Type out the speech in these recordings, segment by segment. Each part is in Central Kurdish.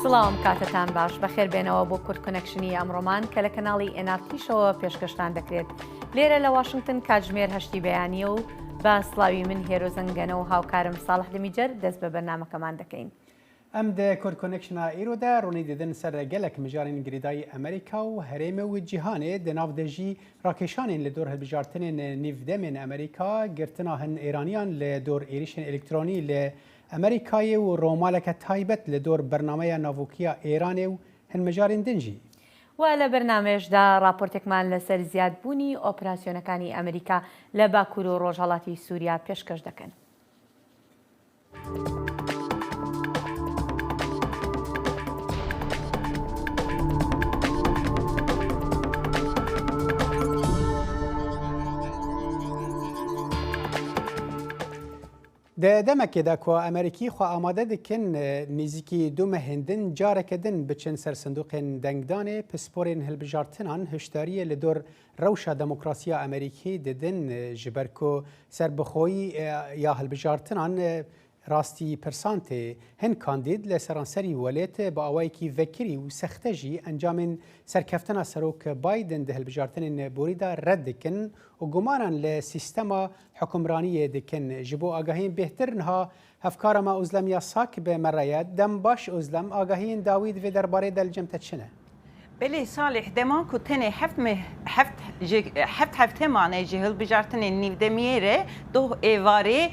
سڵاوم کاتتان باش بەخێر بێنەوە بۆ کورد Connection ی ئەمڕۆمان کە لە کەناڵی NRT شەوە پێشکەشتان دەکرێت لێرە لە واشنگتن کاتژمێر هەشتی بەیانیە و بە سڵاوی من هێرۆ زەنگەنە و هاوکارم ساڵح دمیجەر دەست بە بەرنامەکەمان دەکەین. Em di Kurd Connection a îro de ronî didin ser gelek mijarên girêdayî Amerîka û herêmê û cîhanê, di nav de jî rakêşanên li dor hilbijartinên nîvdemên Amerîka, girtina hin Êraniyan li dor êrîşên elektronî li Amerîkayê û romaleke taybet li dor bernameya navokiya Êranê û hin mijarên din jî. و لە بەرنامەیەشدا ڕاپۆرتێکمان لەسەر زیادبوونی ئۆپراسیۆنەکانی ئەمریکا لە باکوور و ڕۆژهەڵاتی سووریا پێشکەش دەکەن. Di demekê de ku Amerîkî xwe amade dikin nêzîkî du mehên din careke din biçin ser sindoqên dengdanê, pisporên hilbijartinan hişdariyê li dor rewşa demokrasiya Amerîkî didin ji ber ku serbixweyî ya hilbijartinan rastî pirsan tê. Hin kandîd li seranserî welêt bi awayekî vekirî û sexte jî encamên serkeftina Serok Biden di hilbijartinên borî de red dikin û gumanan li sîstema hikûmraniyê dikin. Ji bo agahiyên bêhtir niha hevkara me Ozlem Yasak bi me re ye. Dem baş Ozlem, agahiyên dawî di vê derbarê de li cem te çi ne? Belê Salih, dema ku tenê heft meh heft ji heft hefte mane ji hilbijartinên nîvdemiyê re doh êvarê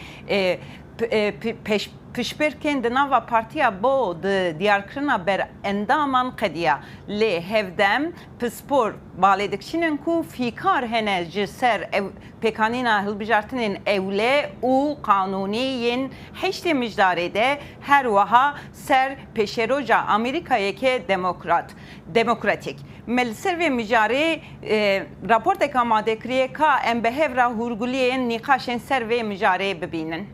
pêşbirkên di nava partiya bo di diyarkirina berendaman qediya. Lê hevdem pispor balê dikişînin ku fîkar hene ji ser ew Pêkanîna hilbijartinên ewle û qanûnî yên heştê mijdarê de her wiha ser pêşeroja Amerîkayeke demokrat, demokratîk. Me li ser vê mijarê raportek amade kiriye ka em bi hev re hûrguliyên nîqaşên ser vê mijarê bibînin.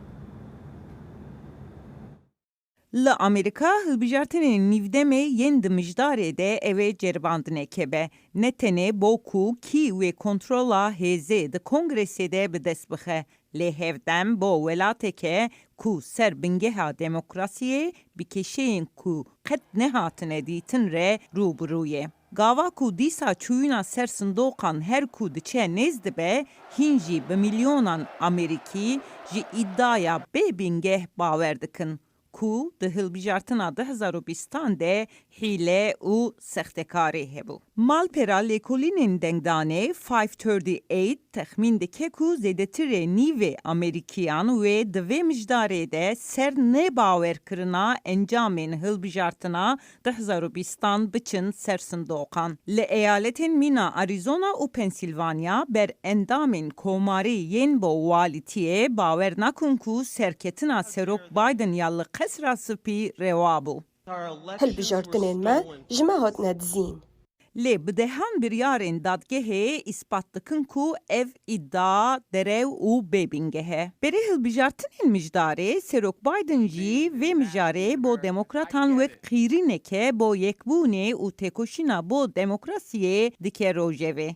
Li Amerîka hilbijartinên nîvdemê yên di mijdarê de ew ê ceribandineke be, ne tenê bo ku kî wê kontrola hêzê di Kongresê de bi dest bixe, lê hevdem bo welateke ku ser bingeha demokrasiyê bi kêşeyên ku qet nehatine dîtin re rû bi rû ye. Gava ku dîsa çûyîna ser sindoqan her ku diçe nêz dibe, hîn jî bi milyonan Amerîkî ji îdaya bê bingeh bawer dikin ku di hilbijartina 2020 an de hîle û sextekarî hebû. Malpera lêkolînên dengdanê Five Thirty Eight texmîn dike ku zêdetirê nîvê Amerîkiyan wê di vê mijdarê de ser nebawerkirina encamên hilbijartina 2020 an biçin ser sindoqan. Li eyaletên mîna Arizona û Pennsylvania ber endamên komarî yên bo walîtiyê bawer nakin ku serketina Serok Biden ya li Qesra Spî rewa bû. Hilbijartinên me ji me hatine dizîn. Lê bi dehan biryarên dadgehê îspat dikin ku ev îdia derew û bêbingeh e. Berê hilbijartinên mijdarê, Serok Biden jî vê mijarê bo demokratan wek qîrîneke bo yekbûnê û têkoşîna bo demokrasiyê dike rojevê.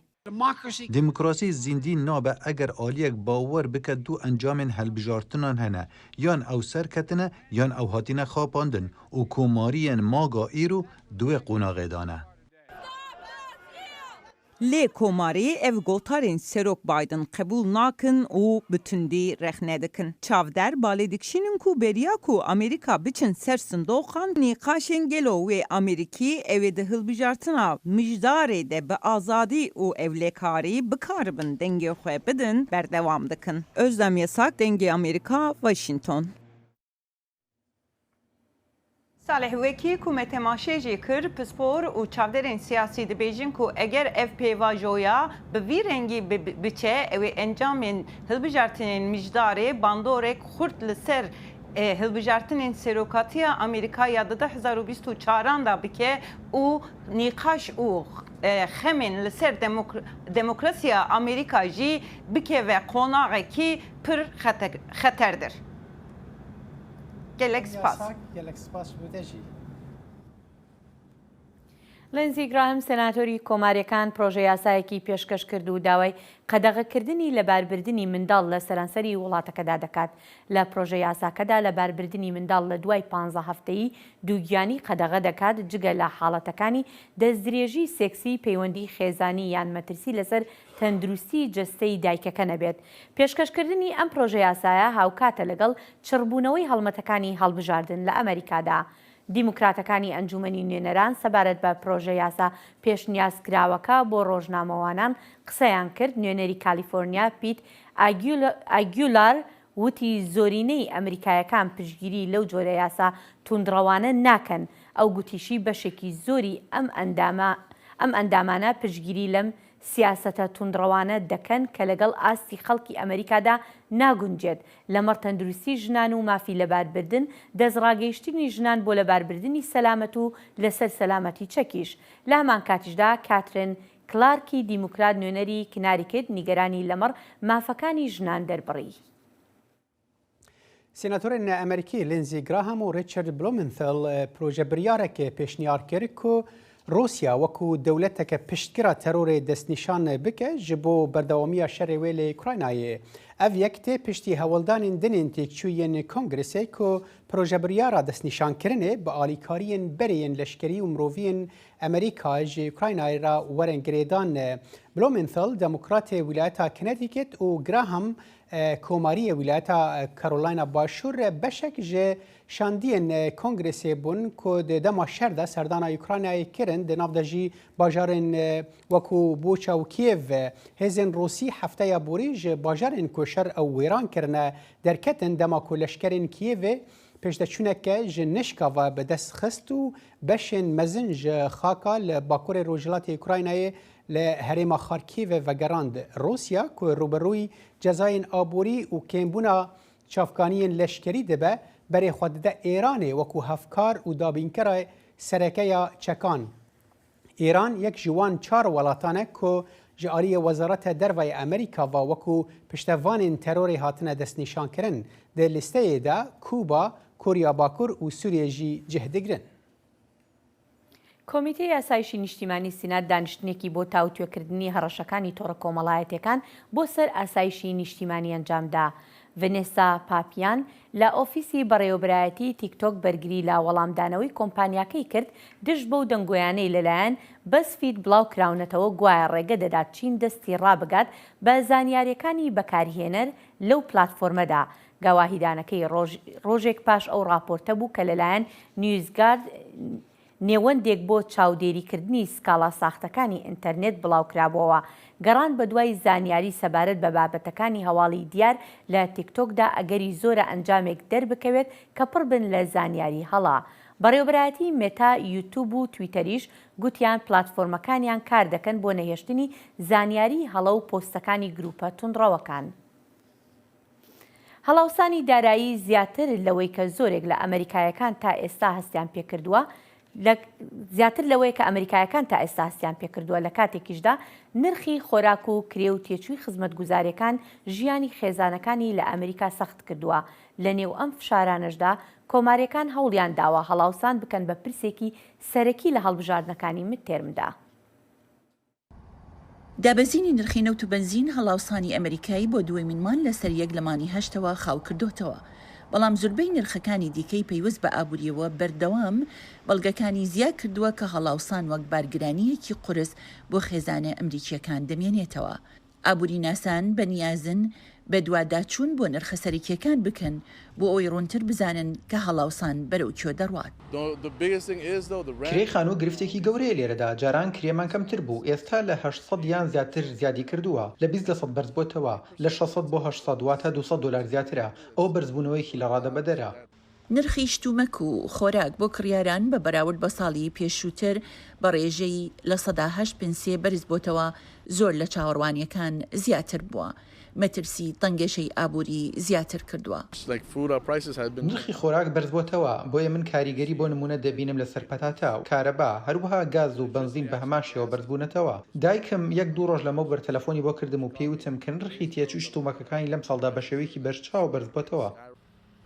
Demokrasî zîndî nabe eger aliyek bawer bike du encamên hilbijartinan hene, yan ew serketine yan ew hatine xapandin û komariyên MAGA îro di wê qonaxê de ne. Lê Komarî ev gotarên Serok Biden qebûl nakin û bi tundî rexne dikin. Çavder balê dikişînin ku beriya ku Amerîka biçin ser sindoqan, nîqaşên gelo wê Amerîkî ew ê di hilbijartina mijdarê de bi azadî û ewlekarî bikaribin dengê xwe bidin berdewam dikin. Özlem Yasak, Dengê Amerîka, Washington. Salih wekî ku me temaşe jî kir, pispor û çavdêrên siyasî dibêjin ku eger ev pêvajoya bi vî rengî biçe ew ê encamên hilbijartinên mijdarê bandorek xurt li ser hilbijartinên serokatiya Amerîka ya di 2024 an de bike û nîqaş û xemên li ser demokrasiya Amerîka jî bikeve qonaxekî pir xeterdir. Gelek spas. Gelek spas ji bo te jî. لینزی گراهام سێناتۆری کۆمارییەکان پرۆژە یاسایەکی پێشکەش کرد و داوای قەدەغەکردنی لەباربردنی منداڵ لە سەرانسەری وڵاتەکەدا دەکات. لە پرۆژە یاساکەدا لەباربردنی منداڵ لە دوای پانزە هەفتەیی دووگیانی قەدەغە دەکات جگە لە حاڵەتەکانی دەستدرێژی سێکسی، پەیوەندی خێزانی یان مەترسی لەسەر تەندروستی جەستەی دایکەکە نەبێت. پێشکەشکردنی ئەم پرۆژە یاسایە هاوکاتە لەگەڵ چڕبوونەوەی هەڵمەتەکانی هەڵبژاردن لە ئەمەریکادا. دیموکراتەکانی ئەنجومەنی نوێنەران سەبارەت بە پرۆژە یاسا پێشنیازکراوەکە بۆ ڕۆژنامەوانان قسەیان کرد، نوێنەری کالیفۆرنیا پیت ئاگیولار وتی زۆرینەی ئەمریکایەکان پشتگیری لەو جۆرە یاسا توندڕەوانە ناکەن، ئەو گوتیشی بەشێکی زۆری ئەم ئەم ئەندامانە پشتگیری لەم سیاسەتە توندڕەوانە دەکەن کە لەگەڵ ئاستی خەڵکی ئەمریکادا ناگونجێت لەمەڕ تەندروستی ژنان و مافی لەباربردن، دەستڕاگەیشتنی ژنان بۆ لەباربردنی سەلامەت و لەسەر سەلامەتی چەکیش. لەهەمانکاتیشدا کاترن کلارکی دیموکرات نوێنەری کناریکت نیگەرانی لەمەڕ مافەکانی ژنان دەربڕی. سیناتۆرên Amerîkî Lindsey Graham û Richard Blumenthal proje biryareke pêşniyar kir ku Rûsya wekû dewleteke piştgira terorê destnîşan bike ji bo berdewamiya şerê wê li Ukraynayê. Ev yek tê piştî hewldanên din ên têkçû yên Kongresê ku projebiryara destnîşankirinê bi alîkariyên berê yên leşkerî û miroviyên Amerîka ji Ukraynayê re werin girêdan. Blumenthal demokratê wîlayeta Connecticut û Graham Komariyê wîlayeta Carolina Başûr beşek ji şandiyên Kongresê bûn ku di dema şer de serdana Ukraynayê kirin, di nav de jî bajarên wekû Buça û Kiev. Hêzên Rûsî hefteya borî ji bajarên ku şer ew wêran kirine derketin dema ku leşkerên Kievê pêşdeçûneke ji nişka ve bi dest xist û beşên mezin ji xaka li bakurê rojhilatê Ukraynayê Li herêma Xarkîvê vegerand Rûsya ku rûbirûyî cezayên aborî û kêmbûna çavkaniyên leşkerî dibe, berê xwe dide Îranê wekû hevkar û dabînkera sereke ya çekan. Îran yek ji wan çar welatan e ku ji aliyê Wezareta Derve ya Amerîka ve wekû piştevanên terorê hatine destnîşankirin. Di lîsteyê de Kuba, Korya Bakur û Sûriye jî cih digirin. کۆمیتەی ئاسایشی نیشتیمانی سینات دانیشتنێکی بۆ تاوتوێکردنی هەڕەشەکانی تۆڕە کۆمەڵایەتیەکان بۆ سەر ئاسایشی نیشتیمانی ئەنجامدا. ڤنێسا پاپیان لە ئۆفیسی بەڕێوەبەرایەتی تیکتۆک بەرگری لە وەڵامدانەوەی کۆمپانیاکەی کرد دژ بەو دەنگۆیانەی لەلایەن بەزفید بڵاوکراونەتەوە گوایە ڕێگە دەدات چین دەستی ڕابگات بە زانیاریەکانی بەکارهێنەر لەو پلاتفۆرمەدا گەواهیدانەکەی ڕۆژێک پاش ئەو ڕاپۆرتە بوو کە لەلایەن نیوزگارد، نێوەندێک بۆ چاودێریکردنی سکاڵا ساختەکانی ئینتەرنێت بڵاوکرابووەوە. گەڕان بەدوای زانیاری سەبارەت بە بابەتەکانی هەواڵی دیار لە تیکتۆکدا ئەگەری زۆرە ئەنجامێک دەربکەوێت کە پڕ بن لە زانیاری هەڵە. بەڕێوەبەرایەتی مێتا، یوتوب و تویتەریش گوتیان پلاتفۆرمەکانیان کاردەکەن بۆ نەهێشتنی زانیاری هەڵە و پۆستەکانی گروپە توندڕەوەکان. هەڵاوسانی دارایی زیاتر لەوەی کە زۆرێک لە ئەمەریکایەکان تا ئێستا هەستیان پێکردووە لە زیاتر لەوەیە کە ئەمریکایەکان تا ئێستا هەستیان پێکردووە لە کاتێکیشدا نرخی خۆراک و کرێ و تێچووی خزمەتگوزاریەکان ژیانی خێزانەکانی لە ئەمریکا سەخت کردووە لە نێو ئەم فشارانەشدا کۆماریەکان هەوڵیان داوە هەڵاوسان بکەن بە پرسێکی سەرەکی لە هەڵبژاردنەکانی midterm دا. دابەزینی نرخی نەوت و بەنزین هەڵاوسانی ئەمریکای بۆ دووەمین مانگ لەسەر یەک لە مانگی هەشتەوە خاوکردۆتەوە، بەڵام زوربەی نرخەکانی دیکەی پەیوەست بە ئابورییەوە بەردەوام بەڵگەکانی زیاکردووە کە هەڵاوسان وەک بارگرانییەکی قورس بۆ خێزانە ئەمریکییەکان دەمێنێتەوە. ئابووریناسان بەنیازن بەدواداچوون بۆ نرخە سەرەکییەکان بکەن بۆ ئەوەی ڕوونتر بزانن کە هەڵاوسان بەرەو کوێ دەڕوات. کرێی خانوو گرفتێکی گەورەیە لێرەدا، جاران کرێمان کەمتر بوو، ئێستا لە 800 یان زیاتر زیادی کردووە، لە 20 لەسەد بەرزبۆتەوە، لە 600 بۆ 800 واتە 200 دۆلار زیاترە، ئەوە بەرزبوونەوەیەکی لەڕادەبەدەرە. نرخی شتومەک و خۆراک بۆ کڕیاران بە بەراورد بە ساڵی پێشووتر بە ڕێژەی 8% سێ بەرزبۆتەوە، زۆر لە چاوەڕوانییەکان زیاتر بووە، مەترسی تەنگەشەی ئابووری زیاتر کردووە. نرخی خۆراک بەرزبۆتەوە، بۆیە من کاریگەری بۆ نموونە دەبینم لەسەر پەتاتە و کارەبا، هەروەها گاز و بەنزین بەهەمان شێوە بەرزبوونەتەوە. دایکم یەک دوو ڕۆژ لەمەوبەر تەلەفۆنی بۆ کردم و پێی وتم کە نرخی تێچووی شتومەکەکانی لەمساڵدا بەشێوەیەکی بەرچاو بەرزبۆتەوە.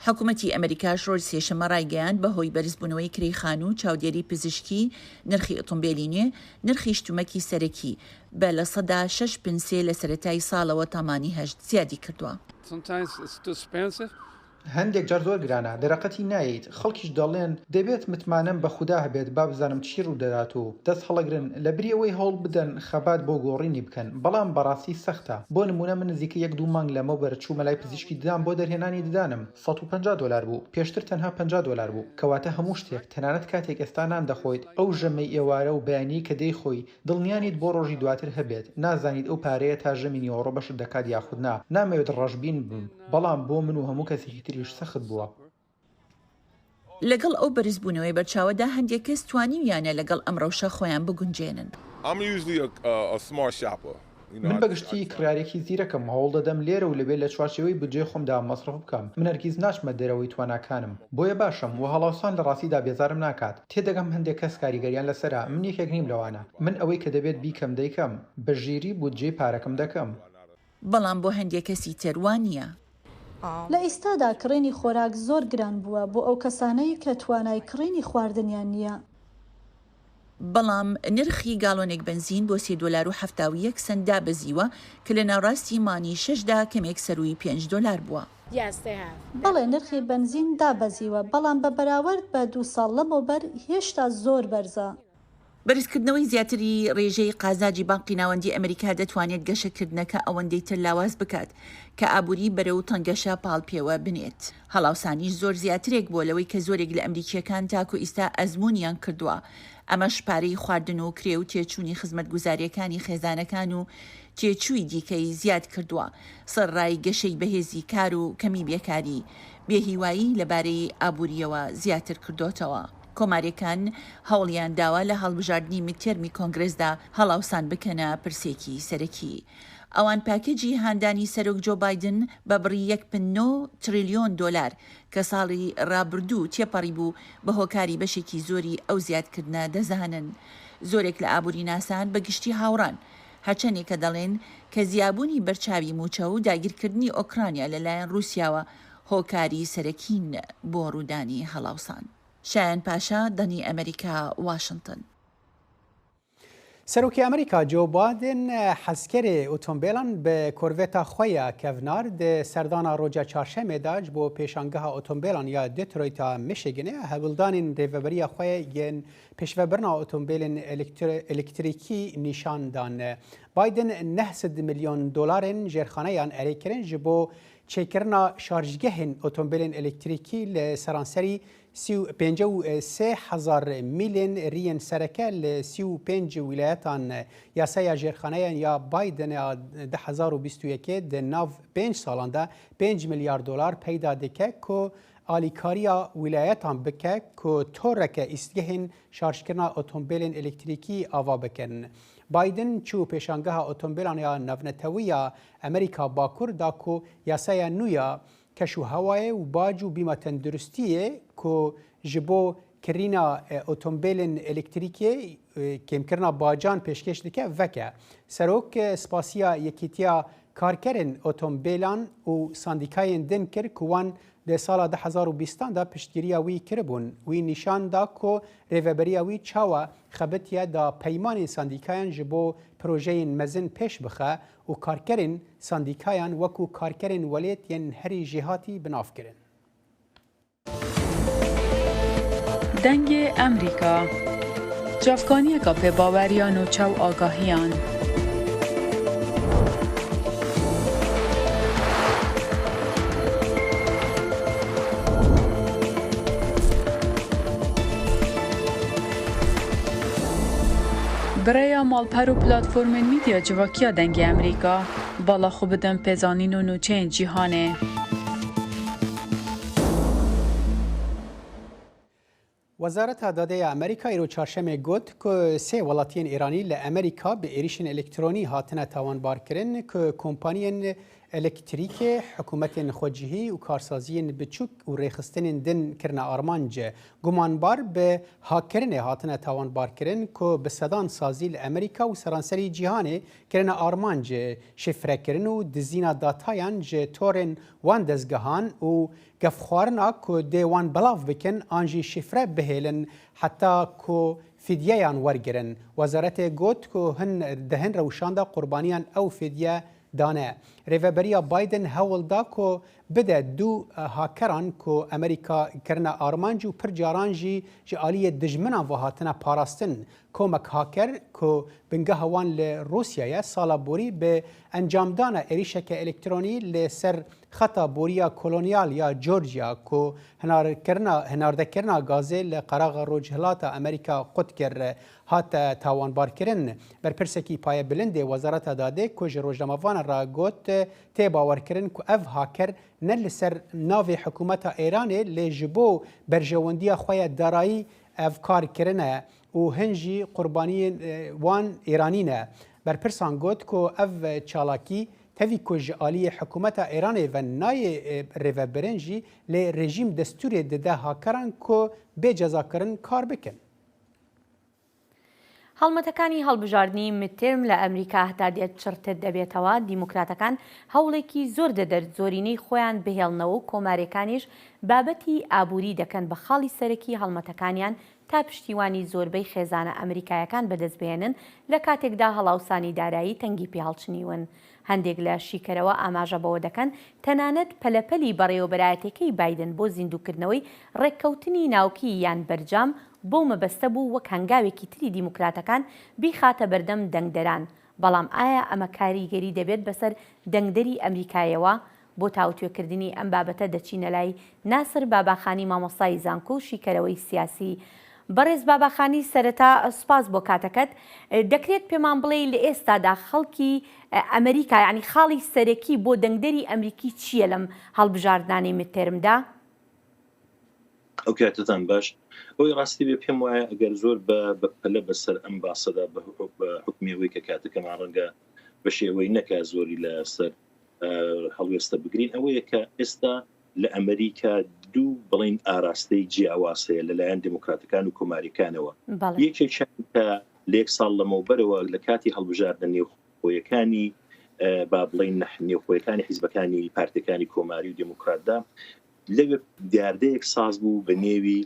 حکومەتی ئەمریکاش ڕۆژی سێشەممە ڕایگەیاند، بەهۆی بەرزبوونەوەی کرێی خانوو، چاودێری پزیشکی، نرخی ئۆتۆمبێلی نوێ، نرخی شتومەکی سەرەکی، بە 6% سێ لە سەرەتای ساڵەوە تا مانگی هەشت زیادی کردووە. هەندێک جار زۆر گرانە، دەرەقەتی نایەیت، خەڵکیش دەڵێن دەبێت متمانەم بە خودا هەبێت با بزانم چی ڕوودەدات و دەست هەڵەگرن لەبری ئەوەی هەوڵ بدەن خەبات بۆ گۆڕینی بکەن، بەڵام بەڕاستی سەختە، بۆ نموونە من نزیکەی یەک دوو مانگ لەمەوبەر چوومە لای پزیشکی ددان بۆ دەرهێنانی ددانم، 150 دۆلار بوو، پێشتر تەنها 50 دۆلار بوو، کەواتە هەموو شتێک، تەنانەت کاتێک ئێستا نان دەخۆیت، ئەو ژەمەی ئێوارە و بەیانیی کە دەیخۆی، دڵنیا نیت بۆ ڕۆژی دواتر هەبێت، نازانیت ئەو پارەیە تا ژەمی نیوەڕۆ بەشت دەکات یاخود نا، نامەوێت ڕەشبین بم، بەڵام بۆ من و هەموو کەسێکی تریش سەخت بووە. لەگەڵ ئەو بەرزبوونەوەی بەرچاوەدا هەندێک کەس توانیویانە لەگەڵ ئەم ڕەوشە خۆیان بگونجێنن. من بە گشتی کڕیارێکی زیرەکم، هەوڵ دەدەم لێرە و لەوێ لە چوارچێوەی بودجەی خۆمدا مەسرەف بکەم، من هەرگیز ناچمە دەرەوەی تواناکانم، بۆیە باشم، وە هەڵاوسان لە ڕاستیدا بێزارم ناکات، تێدەگەم هەندێک کەس کاریگەریان لەسەرە، من یەکێک نیم لەوانە، من ئەوەی کە دەبێت بیکەم دەیکەم، بە ژیری بودجەی پارەکەم دەکەم. بەڵام بۆ هەندێک کەسی تر وا نییە. لە ئیستادا کڕینی خۆراک زۆر گران بووە بۆ ئەو کەسانەی کە توانای کڕینی خواردنیان نییە. بەڵام نرخی گاڵۆنێک بەنزین بۆ سێ دۆلار و 71 سەنت دابەزیوە کە لە ناوڕاستی مانگی شەشدا کەمێک سەرووی پێنج دۆلار بووە. بەڵێ نرخی بەنزین دابەزیوە، بەڵام بە بەراوەرد بە دوو ساڵ لەمەوبەر هێشتا زۆر بەرزە. بەرزکردنەوەی زیاتری ڕێژەی قازاجی بانقی ناوەندی ئەمریکا دەتوانێت گەشەکردنەکە ئەوەندەی تر لاواز بکات کە ئابووری بەرەو تەنگەشە پاڵ پێوە بنێت. هەڵاوسانیش زۆر زیاترێک بووە لەوەی کە زۆرێک لە ئەمریکییەکان تاکو ئیستا ئەزموونیان کردووە، ئەمەش پارەی خواردن و کرێ و تێچوونی خزمەتگوزارییەکانی خێزانەکان و تێچووی دیکەی زیاد کردووە، سەرەڕای گەشەی بەهێزی کار و کەمی بێکاری، بێهیوایی لەبارەی ئابوورییەوە زیاتر کردۆتەوە. کۆمارییەکان هەوڵیان داوە لە هەڵبژاردنی میدتێرمی کۆنگرێسدا هەڵاوسان بکەنە پرسێکی سەرەکی. ئەوان پاکێجی هاندانی سەرۆک جۆ بایدن بە بڕی یەک پن نۆ تریلیۆن دۆلار کە ساڵی ڕابردوو تێپەڕیبوو بە هۆکاری بەشێکی زۆری ئەو زیادکردنە دەزانن. زۆرێک لە ئابووریناسان بە گشتی هاوڕان هەرچەندێکە دەڵێن کە زیابوونی بەرچاوی مووچە و داگیرکردنی ئۆکرانیا لەلایەن ڕووسیاوە هۆکاری سەرەکین بۆ ڕوودانی هەڵاوسان. شایان پاشا، دەنگی ئەمەریکا، واشنتن. سەرۆکی ئەمریکا جۆ بایدن حەزکەرێ ئۆتۆمبێلان بە کۆرڤێتا خوەیە کەڤنار دە سەردانا ڕۆژە چارشەمێدا بۆ پێشانگەها ئۆتۆمبێلان یا دێترۆیتا میشیگنێ هەوڵدانên رێڤەبەرییا خوەیە yên پێشڤەبرنا ئۆتۆمبێلên ئێلێکتریکی نیشان دان. بایدن 900 میلیۆن دۆلارên ژێرخانەیان ئەرێ کرن ji bo çêkirina şarjgehên otomobîlên elektrîkî li seranserî 53 hezar mîlên riyên sereke li 35 wîlayetan yasaya jêrxaneyan ya Biden a 2021 di nav pênc salan de 5 milyar dolar peyda dike ku alîkariya wîlayetan bike ku toreke îstgehên şarjkirina otomobîlên elektrîkî ava bikin. Biden çû pêşangeha otomobîlan ya navnetewî ya Amerîka Bakur da ku yasaya nû ya keş û hewayê û bac û bîma tenduristiyê ku ji bo kirîna otomobîlên elektrîkê kêmkirina bacan pêşkêş dike veke. Serok spasiya Yekîtiya Karkerên Otomobîlan û sandîkayên din kir ku wan di sala 2020 de piştgiriya wî kiribûn. Wî nîşan da ku rêveberiya wî çawa xebitiye da peymanên sandîkayan ji bo projeyên mezin pêş bixe û karkerên sandîkayan wekû karkerên welêt yên herî jêhatî binav kirin. Dengê Emrîka Çavkaniyeka pêbaweriya nûçe û agahiyan. Bi rêya malper û platformên mîdya civakiya Dengê Emrîka bala xwe bidin pêzanîn û nûçeyên cîhanê. Wezareta Dadê ya Amerîka îro Çarşemê got ku sê welatiyên Îranî li Amerîka bi êrîşên elektronî hatine tawanbarkirin ku kompaniyên ئەلەکتریکێ، حکوومەتێن xwecihî û karsaziyên biçûk û rêxistinên din kirine armanc. Gumanbar bi hakkirinê hatine tawanbarkirin ku bi sedan sazî li Amerîka û seranserî cîhanê kirine armanc, şifrekirin û dizîna datayan ji torên wan dezgehan û gefxwarina ku dê wan belav bikin an jî şifre bihêlin heta ku fîdyeyan wergirin. Wezaretê got ku hin di hin rewşan de qurbaniyan ew fîdye dane. Rêveberiya Biden hewl da ku bide du hakeran ku Amerîka kirine armanc û pir caran jî ji aliyê dijminan ve hatine parastin. Komek haker ku bingeha wan li Rûsya ye sala borî bi encamdana êrîşeke elektronî li ser xeta boriya kolonyal ya Georgia ku hinarkirina hinardekirina gazê li qeraxa rojhilata Amerîka qut kir, hate tawanbarkirin. Berpirsekî payebilindê Wezareta Dadê ku ji rojnamevanan re got, tê bawerkirin ku ev haker ne li ser navê hikûmeta Îranê lê ji bo berjewendiya xwe ya darayî ev kar kirine û hin jî qurbaniyên wan Îranî ne. Berpirsan got ku ev çalakî tevî ku ji aliyê hikûmeta Îranê ve nayê rêvebirin jî lê rejîm destûrê dide hakeran ku bê cezakirin kar bikin. هەڵمەتەکانی هەڵبژاردنی midterm لە ئەمریکا هەتا دێت چڕتر دەبێتەوە، دیموکراتەکان هەوڵێکی زۆر دەدەر زۆرینەی خۆیان بهێڵنەوە و کۆماریەکانیش بابەتی ئابووری دەکەن بە خاڵی سەرەکی هەڵمەتەکانیان تا پشتیوانی زۆربەی خێزانە ئەمریکایەکان بەدەستبهێنن لە کاتێکدا هەڵاوسانی دارایی تەنگی پێهەڵچنیون. هەندێک لە شیکەرەوە ئاماژە بەوە دەکەن تەنانەت پەلەپەلی بەڕێوەبەرایەتیەکەی بایدن بۆ زیندووکردنەوەی ڕێککەوتنی ناوکی یان بەرجام بەو مەبەستە بوو وەک هەنگاوێکی تری دیموکراتەکان بیخاتە بەردەم دەنگدەران بەڵام ئایا ئەمە کاریگەری دەبێت بەسەر دەنگدەری ئەمریکایەوە؟ بۆ تاوتوێکردنی ئەم بابەتە دەچینە لای ناسر باباخانی مامۆستای زانکۆ و شیکەرەوەی سیاسی. بەڕێز باباخانی سەرەتا سوپاس بۆ کاتەکەت. دەکرێت پێمان بڵێی لە ئێستادا خەڵکی ئەمریکا یانی خاڵی سەرەکی بۆ دەنگدەری ئەمریکی چییە لەم هەڵبژاردنانەی midterm دا؟ ئەو کاتەتان باش. ئەوەی ڕاستی بێ پێم وایە ئەگەر زۆر بە بە پەلە بەسەر ئەم باسەدا بە حوکمی ئەوەی کە کاتەکەمان ڕەنگە بە شێوەی نەکا زۆری لەسەر هەڵوێستە بگرین ئەوەیە کە ئێستا لە ئەمریکا دوو بڵین ئاراستەی جیاواز هەیە لەلایەن دموکراتەکان و کۆماریەکانەوە یەکێکیان کە لە یەک ساڵ لەمەوبەرەوە لە کاتی هەڵبژاردنە نێوخۆیەکانی با بڵین نێوخۆیەکانی حیزبەکانی پارتەکانی کۆماری و دموکراتدا لەوێ دیاردەیەک ساز بوو بە نێوی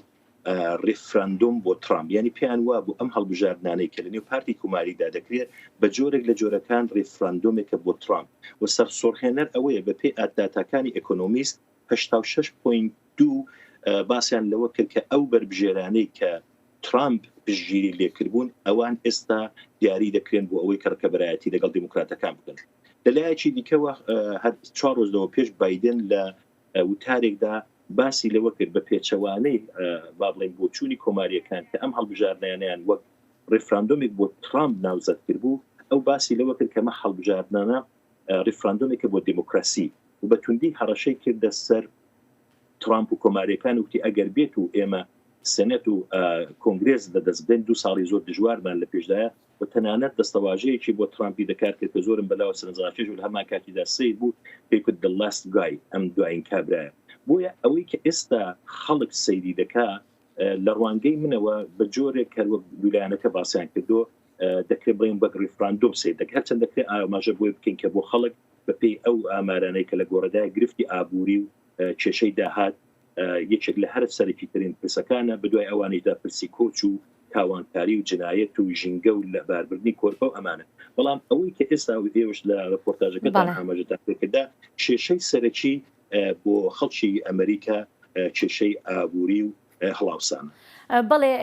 ڕیفراندۆم بۆ ترامپ، یانی پێیان وابوو ئەم هەڵبژاردنانەی کە لەنێو پارتی کۆماریدا دەکرێت بە جۆرێک لە جۆرەکان ڕیفراندۆمێکە بۆ ترامپ و سەرسوڕهێنەر ئەوەیە بەپێی داتاکانی ئێکۆنۆمیست 86 point دوو باسیان لەوە کرد کە ئەو بەربژێرانەی کە ترامپ پشتگیری لێکردبوون ئەوان ئێستا دیاری دەکرێن بۆ ئەوەی کە ڕکەبەرایەتی لەگەڵ دیموکراتەکان بکەن. لە لایەکی دیکەوە هەر چوار ڕۆژ لەوە پێش بایدن لە وتارێکدا باسی لەوە کرد بە پێچەوانەی با بڵێین بۆچوونی کۆمارییەکان کە ئەم هەڵبژاردنانەیان وەک ڕیفراندۆمێک بۆ ترامپ ناوزەد کردبوو، ئەو باسی لەوە کرد کە ئەمە هەڵبژاردنانە ڕیفراندۆمێکە بۆ دێموکراسی و بە توندی هەڕەشەی کردە سەر ترامپ و کۆمارییەکان و وتی ئەگەر بێت و ئێمە سێنێت و کۆنگرێس لەدەست بدەین دوو ساڵی زۆر دژوارمان لە پێشدایە و تەنانەت دەستەواژەیەکی بۆ ترامپی دەکار کرد کە زۆرم بەلاوە سەرنجڕاکێش و لە هەمان کاتیدا سەیر بوو، پێی کوت the last guy، ئەم دوایین کابرایە. بۆیە ئەوەی کە ئێستا خەڵک سەیری دەکا لە ڕوانگەی منەوە بە جۆرێک هەر وەک دوو لایەنەکە باسیان کردووە دەکرێت بڵێین وەک ڕیفراندۆم سەیر دەکرێت، هەرچەند دەکرێت ئاماژە بۆی بکەین کە بۆ خەڵک بەپێی ئەو ئامارانەی کە لە گۆڕدایە گرفتی ئابووری و کێشەی داهات یەکێک لە هەرە سەرەکیترین پرسەکانە، بەدوای ئەوانیشدا پرسی کۆچ و تاوانکاری و جنایەت و ژینگە و لەباربردنی کۆرپە و ئەمانە. بەڵام ئەوەی کە ئێستا و ئێوەش لە ڕێپۆرتاژەکەتان ئاماژەتان پێکردا، کێشەی سەرەکی بۆ خەڵکی ئەمریکا کێشەی ئابووری و هەڵاوسانە. بەڵێ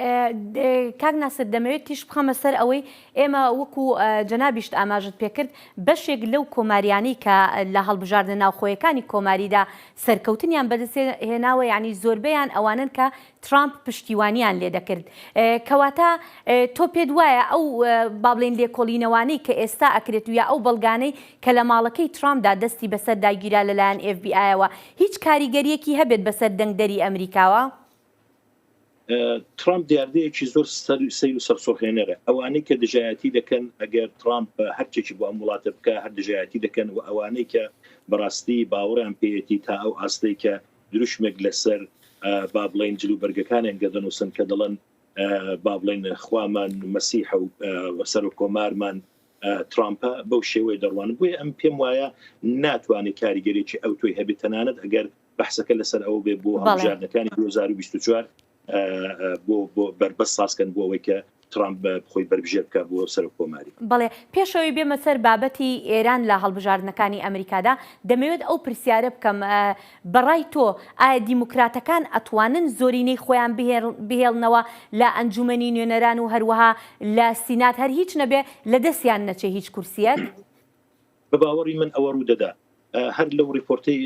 کاک ناسر دەمەوێت تیشک بخەمە سەر ئەوەی ئێمە وەکو جەنابیشت ئاماژەت پێکرد بەشێک لەو کۆماریانەی کە لە هەڵبژاردنە ناوخۆیەکانی کۆماریدا سەرکەوتنیان بەدەستهێناوە یانی زۆربەیان ئەوانەن کە ترامپ پشتیوانیان لێ دەکرد کەواتە تۆ پێت وایە ئەو با بڵێین لێکۆڵینەوانەی کە ئێستا ئەکرێت و یا ئەو بەڵگانەی کە لە ماڵەکەی ترامپدا دەستی بەسەردا گیرا لەلایەن ئێف بی ئایەوە هیچ کاریگەریەکی هەبێت بەسەر دەنگدەری ئەمریکاوە؟ ترامپ دیاردەیەکی زۆر سەیر و سەرسوڕهێنەرە. ئەوانەی کە دژایەتی دەکەن، ئەگەر ترامپ هەرچێکی بۆ ئەم وڵاتە بکا هەر دژایەتی دەکەن و ئەوانەی کە بەڕاستی باوەڕیان پێیەتی تا ئەو ئاستەی کە دروشمێک لەسەر با بڵێین جلوبەرگەکانیان گە دەنووسن کە دەڵێن با بڵێین خوامان مەسیحە و سەرۆک کۆمارمان ترامپە بەو شێوەیە دەڕوانن. بۆیە ئەم پێم وایە ناتوانێت کاریگەریی ئەوتۆی هەبێت تەنانەت ئەگەر بەحسەکە لەسەر ئەوە بێ بۆ هەڵبژاردنەکانی 2024 بۆ بۆ بەربەست سازکەن بۆ ئەوەی کە ترامپ خۆی بەربژێر بکات بۆ سەرۆک کۆماری. بەڵێ، پێشەوەی بێمە سەر بابەتی ئێران لە هەڵبژاردنەکانی ئەمریکادا، دەمەوێت ئەو پرسیارە بکەم، بەڕای تۆ ئایا دیموکراتەکان ئەتوانن زۆرینەی خۆیان بهێڵنەوە لە ئەنجومەنی نوێنەران و هەروەها لە سینات هەر هیچ نەبێ لە دەستیان نەچێ هیچ کورسیەک؟ بە باوەڕی من ئەوە ڕوودەدا. هەر لەو ڕیپۆرتەی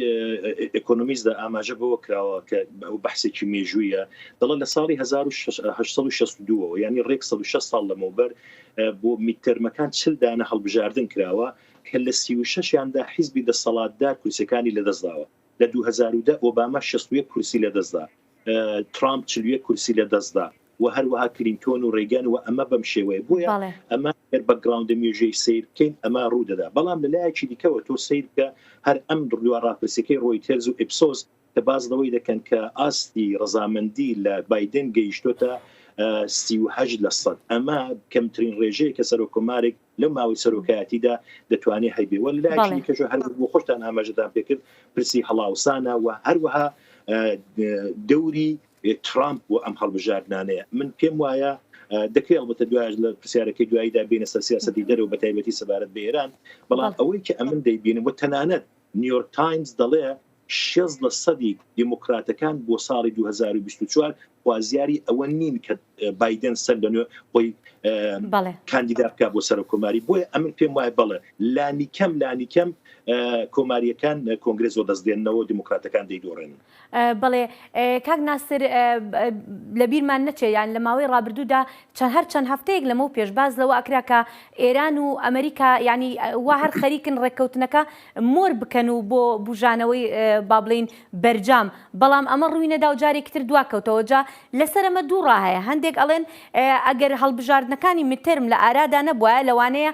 ئێکۆنۆمیستدا ئاماژە بەوە کراوە کە ئەو بەحسێکی مێژوویە، دەڵێت لە ساڵی 1862 ەوە یانی ڕێک 106 ساڵ لەمەوبەر بۆ میدتێرمەکان 40 دانە هەڵبژاردن کراوە کە لە 36 یاندا حیزبی دەسەڵاتدار کورسیەکانی لەدەستداوە. لە 2010 ئۆباما 61 کورسی لەدەستدا، ترامپ 41 کورسی لەدەستدا. و هەروەها کلینتۆن و ڕیگەن و ئەمە بەم شێوەیە بۆیە ئەمە گەر background ە مێژووی سەیر بکەین ئەمە ڕوو دەدا بەڵام لە لایەکی دیکەوە تۆ سەیر بکە هەر ئەم دوا ڕاپرسیەکەی ڕۆیتەرز و ئیپسۆس کە باس لەوەی دەکەن کە ئاستی ڕەزامەندی لە بایدن گەیشتۆتە 38 لە سەد ئەمە کەمترین ڕێژەیە کە سەرۆک کۆمارێک لەو ماوەی سەرۆکایەتیدا دەتوانێت هەیبێ وە لە لایەکی دیکەشەوە هەر بۆ خۆشتان ئاماژەتان پێکرد پرسی هەڵاوسانە و هەروەها دەوری ترامپ بۆ ئەم هەڵبژاردنانەیە. من پێم وایە دەکرێت ئەڵبەتە دوایش لە پرسیارەکەی دواییدا بێینە سەر سیاسەتی دەرەوە بە تایبەتی سەبارەت بە ئێران، بەڵام ئەوەی کە ئەمن دەیبینم و تەنانەت نیویۆرک تایمز دەڵێ 60 لە سەدی دیموکراتەکان بۆ ساڵی 2024 خوازیاری ئەوە نین کە بایدن سەر لە نوێ خۆی کاندیدا بکا بۆ سەرۆککۆماری. بۆیە ئەمن پێم وایە بەڵێ لانیکەم لانیکەم کۆمارییەکان کۆنگرێس وەدەست دێننەوە، دیموکراتەکان دەیدۆڕێنن. بەڵێ کاک ناسر لە بیرمان نەچێ یان لە ماوەی ڕابردوودا چەند هەر چەند هەفتەیەک لەمەو پێش باس لەوە ئەکرا کە ئێران و ئەمریکا یانی وا هەر خەریکن ڕێککەوتنەکە مۆر بکەن و بۆ بوژانەوەی با بڵێین بەرجام بەڵام ئەمە ڕووی نەدا و جارێکی تر دوا کەوتەوە جا لەسەر ئەمە دوو ڕا هەیە هەندێک ئەڵێن ئەگەر هەڵبژاردنەکانی midterm لە ئارادا نەبوایە لەوانەیە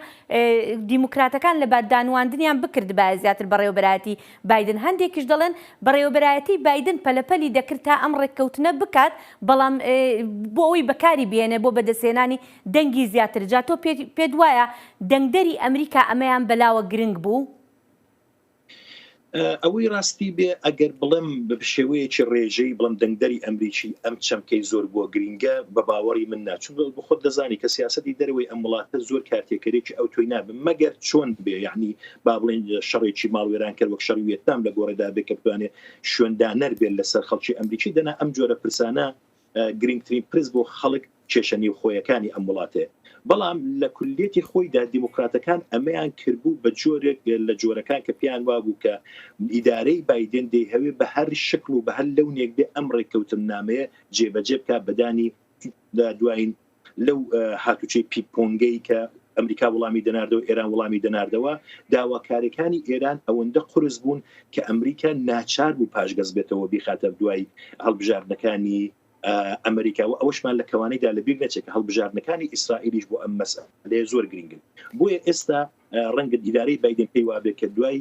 دیموکراتەکان لە دانواندنیان بکردبایە زیاتر بەڕێوەبەرایەتی بایدن، هەندێکیش دەڵێن بەڕێوەبەرایەتی بایدن پەلەپەلی دەکرد تا ئەم ڕێککەوتنە بکات، بەڵام بۆ ئەوەی بەکاری بهێنێت بۆ بەدەستهێنانی دەنگی زیاتر، جا تۆ پێت وایە دەنگدەری ئەمریکا ئەمەیان بەلاوە گرنگ بوو؟ ئەوەی ڕاستی بێ ئەگەر بڵێم بە شێوەیەکی ڕێژەیی بڵێم دەنگدەری ئەمریکی ئەم چەمکەی زۆر بۆ گرینگە بە باوەڕی من نا، چونکە خۆت دەزانی کە سیاسەتی دەرەوەی ئەم وڵاتە زۆر کارتێکەرێکی ئەوتۆی نابێ مەگەر چۆن بێ یەعنی با بڵێین شەڕێکی ماڵوێرانکەر وەک شەڕی وێتنام لە گۆڕێدا بێت کە بتوانێت شوێندانەر بێت لەسەر خەڵکی ئەمریکی دەنا ئەم جۆرە پرسانە گرنگترین پرس بۆ خەڵک کێشە نێوخۆیەکانی ئەم وڵاتەیە بەڵام لە کولیەتی خۆیدا دیموکراتەکان ئەمەیان کردبوو بە جۆرێک لە جۆرەکان کە پێیان وابوو کە ئیدارەی بایدن دەیهەوێ بە هەر شکل و بە هەر لەونێک بێ ئەم ڕێککەوتننامەیە جێبەجێ بکات بەدانی دوایین لەو هاتوچۆی پیپۆنگەی کە ئەمریکا وڵامی دەناردەوە ئێران وڵامی دەناردەوە داواکاریەکانی ئێران ئەوەندە قورس بوون کە ئەمریکا ناچار بوو پاشگەز بێتەوە بیخاتە دوای هەڵبژاردنەکانی ئەمریکا و ئەوەشمان لە کەوانەیدا لەبیر نەچێت کە هەڵبژاردنەکانی ئیسرائیلیش بۆ ئەم مەسئلەیە زۆر گرنگن بۆیە ئێستا ڕەنگە ئیدارەی بایدن پێی وابێت کە دوای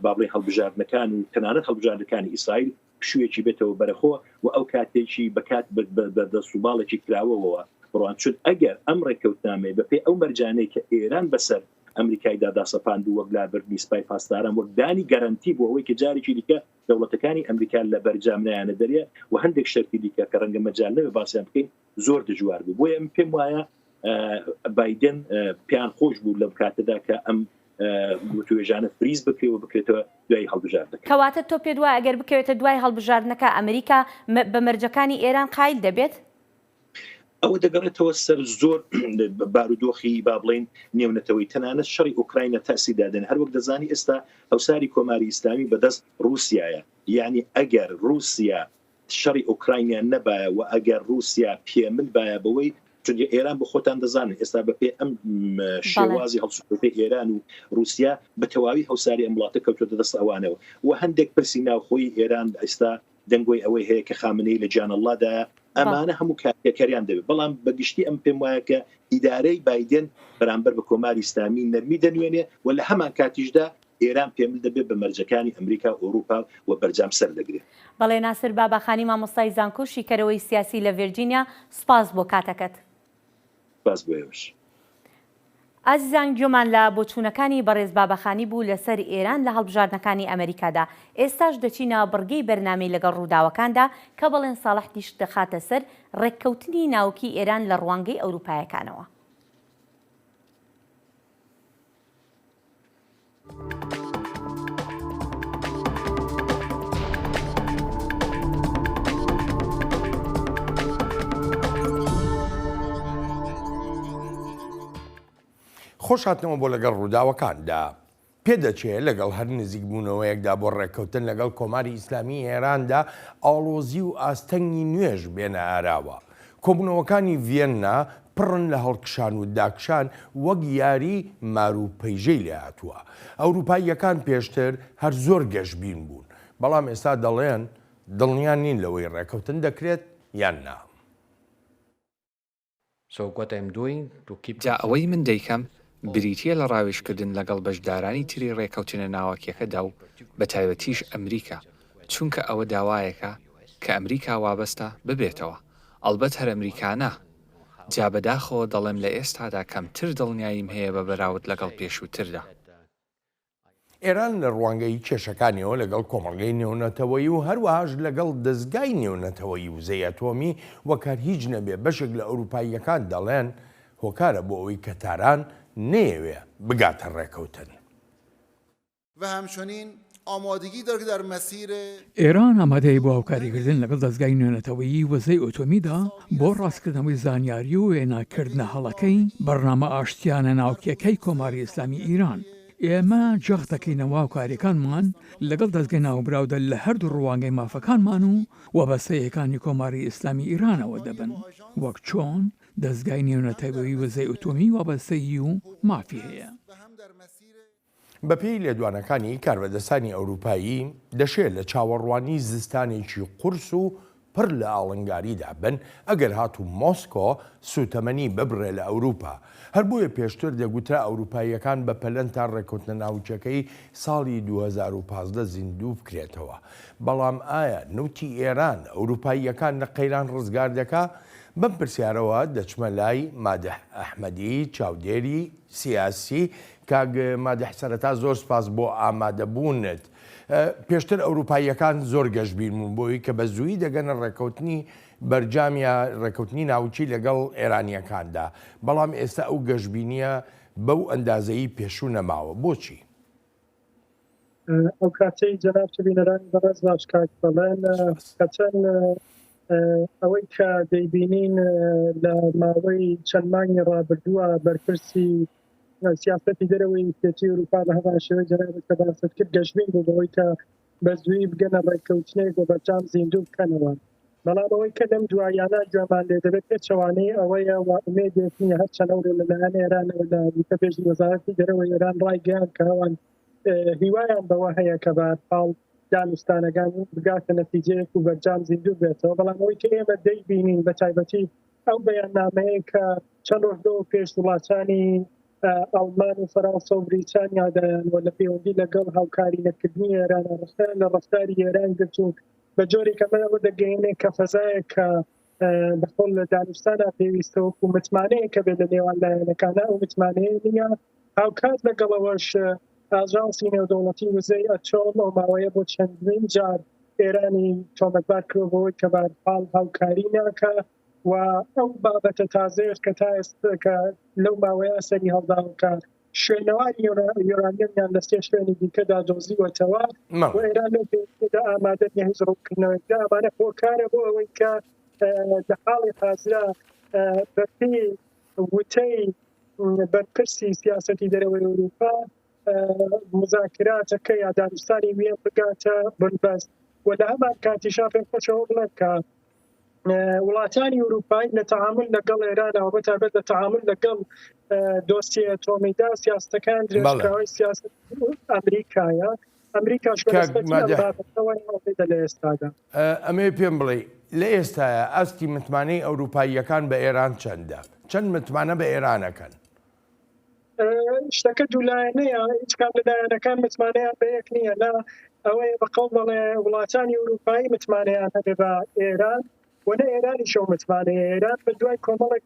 با بڵێین هەڵبژاردنەکان و تەنانەت هەڵبژاردنەکانی ئیسرائیل پشوویەکی بێتەوە بەرەخۆ و ئەو کاتێکی بەکات بە دەست و باڵێکی کراوەوە بڕوان چون ئەگەر ئەم ڕێککەوتنامەیە بەپێی ئەو مەرجانەی کە ئێران بەسەر ئەمریکایدا داسەپاندوو وەک لابردنی سپای پاسداران وەک دانی گەرەنتی بۆ ئەوەی کە جارێکی دیکە دەوڵەتەکانی ئەمریکا لە بەرجام نایانە دەرێ و هەندێک شەرتی دیکە کە ڕەنگە مەجال نەبێ باسیان بکەین زۆر دژوار بوو بۆیە من پێم وایە بایدن پێیان خۆش بوو لەم کاتەدا کە ئەم وتوێژانە freeze بکرێ و بکرێتەوە دوای هەڵبژاردنەکە. کەواتە تۆ پێت وایە ئەگەر بکەوێتە دوای هەڵبژاردنەکە ئەمریکا بە مەرجەکانی ئێران قایل دەبێت؟ ئەوە دەگەڕێتەوە سەر زۆر بارودۆخی با بڵێین نێونەتەوەی تەنانەت شەڕی ئۆکراینە تەئسیر دادەنێ هەروەک دەزانی ئێستا هەوساری کۆماری ئیسلامی بەدەست ڕووسیایە یانی ئەگەر ڕووسیا شەڕی ئۆکراینیا نەبایە و ئەگەر ڕووسیا پێمل بایە بەوەی چونکە ئێران بۆ خۆتان دەزانن ئێستا بە پێی ئەم شێوازی هەڵسوکەوتەی ئێران و ڕووسیا بە تەواوی هەوساری ئەم وڵاتە کەوتووەتە دەست ئەوانەوە و هەندێک پرسی ناوخۆیی ئێران ئێستا دەنگۆی ئەوەی هەیە کە خامنەیی لە گیانەڵڵادایە. ئەمانە هەموو کارتێکەریان دەبێت بەڵام بە گشتی ئەم پێم وایە کە ئیدارەی بایدن بەرامبەر بە کۆماری ئیسلامی نەرمی دەنوێنێ و لە هەمان کاتیشدا ئێران پێمل دەبێت بە مەرجەکانی ئەمریکا و ئەوروپا و بەرجام سەر دەگرێت. بەڵێ ناسر باباخانی مامۆستای زانکۆ و شیکەرەوەی سیاسی لە ڤێرجینیا سوپاس بۆ کاتەکەت. سوپاس بۆ ئێوەش. ئازیزان گوێمان لە بۆچوونەکانی بەڕێز باباخانی بوو لەسەر ئێران لە هەڵبژاردنەکانی ئەمەریکادا، ئێستاش دەچینە بڕگەی بەرنامەی لەگەڵ ڕووداوەکاندا کە بەڵێن ساڵح تیشک دەخاتە سەر ڕێککەوتنی ناوکی ئێران لە ڕوانگەی ئەوروپایەکانەوە. خۆش هاتنەوە بۆ لەگەڵ ڕووداوەکاندا. پێدەچێ لەگەڵ هەر نزیکبوونەوەیەکدا بۆ ڕێککەوتن لەگەڵ کۆماری ئیسلامیی ئێراندا ئاڵۆزی و ئاستەنگی نوێش بێنە ئاراوە. کۆبوونەوەکانی ڤیەننا پڕن لە هەڵکشان و داکشان وەک یاری مار و پەیژەی لێهاتووە. ئەوروپاییەکان پێشتر هەر زۆر گەشبین بوون، بەڵام ئێستا دەڵێن دڵنیا نین لەوەی ڕێککەوتن دەکرێت یان نا. جا ئەوەی من دەیکەم بریتییە لە ڕاوێژکردن لەگەڵ بەشدارانی تری ڕێکەوتنە ناوەکیەکەدا و بەتایبەتیش ئەمریکا، چونکە ئەوە داوایەکە کە ئەمریکا وابەستە ببێتەوە، ئەڵبەت هەر ئەمریکا نا. جا بەداخەوە دەڵێم لە ئێستادا کەمتر دڵنیاییم هەیە بە بەراورد لەگەڵ پێشووتردا. ئێران لە ڕوانگەی کێشەکانیەوە لەگەڵ کۆمەڵگەی نێونەتەوەیی و هەروەهاش لەگەڵ دەزگای نێونەتەوەیی وزەی ئەتۆمی وەک هەر هیچ نەبێ بەشێک لە ئەوروپاییەکان دەڵێن هۆکارە بۆ ئەوەی کە تاران نەیەوێ بگاتە ڕێکەوتن. ئێران ئامادەیە بۆ هاوکاریکردن لەگەڵ دەزگای نێونەتەوەیی وزەی ئۆتۆمیدا بۆ ڕاستکردنەوەی زانیاری و وێناکردنە هەڵەکەی بەرنامە ئاشتیانە ناوکیەکەی کۆماری ئیسلامی ئیران. ئێمە جەخت دەکەینەوە هاوکارییەکانمان لەگەڵ دەزگەی ناوبراودا لە هەردوو ڕوانگەی مافەکانمان و وابەستەییەکانی کۆماری ئیسلامی ئیرانەوە دەبن، وەک چۆن دەزگای نێونەتەوەیی وزەی ئۆتۆمی وابەستەیی و مافی هەیە. بەپێی لێدوانەکانی کاربەدەستانی ئەوروپایی، دەشێ لە چاوەڕوانی زستانێکی قورس و پڕ لە ئاڵنگاریدا بن ئەگەر هاتوو مۆسکۆ سووتەمەنی ببڕێ لە ئەوروپا. هەر بۆیە پێشتر دەگوترا ئەوروپاییەکان بە پەلەن تا ڕێککەوتنە ناوکیەکەی ساڵی 2015 زیندوو بکرێتەوە. بەڵام ئایا نەوتی ئێران ئەوروپاییەکان لە قەیران ڕزگار دەکا؟ بەم پرسیارەوە دەچمە لای مادح ئەحمەدی چاودێری سیاسی. کاک مادح سەرەتا زۆر سپاس بۆ ئامادەبوونت. پێشتر ئەوروپاییەکان زۆر گەشبین بوون بۆی کە بە زوویی دەگەنە ڕێککەوتنی بەرجام یا ڕێککەوتنی ناوکی لەگەڵ ئێرانییەکاندا، بەڵام ئێستا ئەو گەشبینییە بەو ئەندازەی پێشوو نەماوە. بۆچی؟ ئەو کاتەی جەنابت و بینەرانی بەڕێز باش کاک بەڵێن کە چەند ئەوەی کە دەیبینین لە ماوەی چەند مانگی ڕابردووە بەرپرسی سیاسەتی دەرەوەی یەکێتی ئەوروپا بە هەمان شێوەی جەنابت کە باست کرد گەشبین بوو بەوەی کە بە زووی بگەنە ڕێککەوتنێک و بەرجام زیندوو بکەنەوە بەڵام ئەوەی کە لەم دواییانە گوێمان لێ دەبێت پێچەوانەی ئەوەیە و ئومێدێک نییە هەرچەند ئەوڕۆ لەلایەن ئێرانەوە لە وتەبێژی وەزارەتی دەرەوەی ئێران ڕایگەیاند کە ئەوان هیوایان بەوە هەیە کە بە پاڵ دانوستانەکان بگاتە نەتیجەیەک و بەرجام زیندوو بێتەوە بەڵام ئەوەی کە ئێمە دەیبینین بە تایبەتی ئەو بەیاننامەیە کە چەند ڕۆژ لەوە پێش وڵاتانی ئەڵمان و فەرەنسا و بریتانیا دایان و لە پەیوەندی لەگەڵ هاوکاری نەکردنی ئێران ڕەخنەیان لە ڕەفتاری ئێران گرت و بە جۆرێک ئەمە ئەوە دەگەیەنێت کە فەزایەک کە بە قۆڵ لە دانوستانە پێویستە وەکو متمانەیە کە بێت لە نێوان لایەنەکانە ئەو متمانەیە نییە هاوکات لەگەڵەوەش ئاژانسی نێودەوڵەتی وزەی ئەتۆم ئەو ماوەیە بۆ چەندین جار ئێرانی تۆمەتبار کردووە بەوەی کە بەهەرحاڵ هاوکاری ناکا و ئەو بابەتە تازەیەش کە تا ئێستا کە لەو ماوەیە سەری هەڵداوە کە شوێنەواری یۆرانیەمیان لە سێ شوێنی دیکەدا دۆزیوەتەوە و ئێران لەو پێوەندیدا ئامادە نییە هیچ ڕوونکردنەوەیەک بدا ئەمانە هۆکارە بۆ ئەوەی کە لە حاڵی حازرا بەپێی وتەی بەرپرسی سیاسەتی دەرەوەی ئەوروپا مزاکراتەکە یا دانوستانی ویەن بگاتە بنبەست و لە هەمان کاتیشا پێم خۆشە ئەوە بڵێم کە وڵاتانی ئەوروپایی لە تەعامل لەگەڵ ئێرانەوە بە تایبەت لە تەعامل لەگەڵ دۆسیە ئەتۆمیدا سیاستەکان درێژکراوەی سیاست ئەمریکایە ئەمریکاش بە نسبەتی ئەم بابەتەوە لە ئێستادا ئەمەوێ پێم بڵێ. لە ئێستایا ئاستی متمانەی ئەوروپاییەکان بە ئێران چەندە؟ چەند متمانە بە ئێران ئەکەن؟ شتەکە دوولایەنەیە، هیچ کام لە لایەنەکان متمانەیان بە یەک نییە، نە ئەوەیە بە قەوڵ بەڵێ وڵاتانی ئەوروپایی متمانەیان هەبێ بە ئێران و نە ئێرانیش ئەو متمانەیە. ئێران بە دوای کۆمەڵێک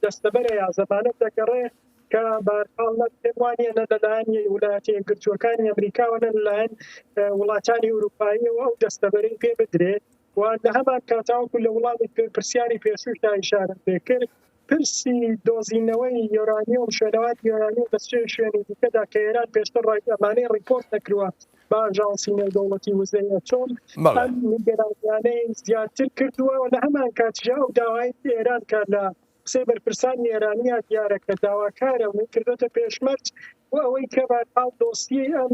دەستەبەرە یا زەمانەت دەگەڕێ کە بەهەرحاڵ نە پێم وانییە نە لەلایەن ویلایەتە یەکگرتووەکانی ئەمریکاوە نە لەلایەن وڵاتانی ئەوروپاییەوە ئەو دەستەبەرەی پێ بدرێ و لە هەمان کاتا وەکو لە وڵامی پرسیاری پێشووشدا ئیشارەم پێ کرد پرسی دۆزینەوەی یۆرانیۆم شوێنەواری یۆرانیۆم لە سێ شوێنی دیکەدا کە ئێران پێشتر ڕای ئەمانەی ڕیپۆرت نەکردووە بە ئاژانسی نێودەوڵەتی وزەی ئەتۆم ئەم نیگەرانیانەی زیاتر کردووە و لە هەمان کاتیشدا ئەو داوای ئێران کە لە قسەی بەرپرسانی ئێرانیە دیارە کە داواکارە و کردۆتە پێشمەرج بۆ ئەوەی کە بەرحاڵ دۆسیەی ئەم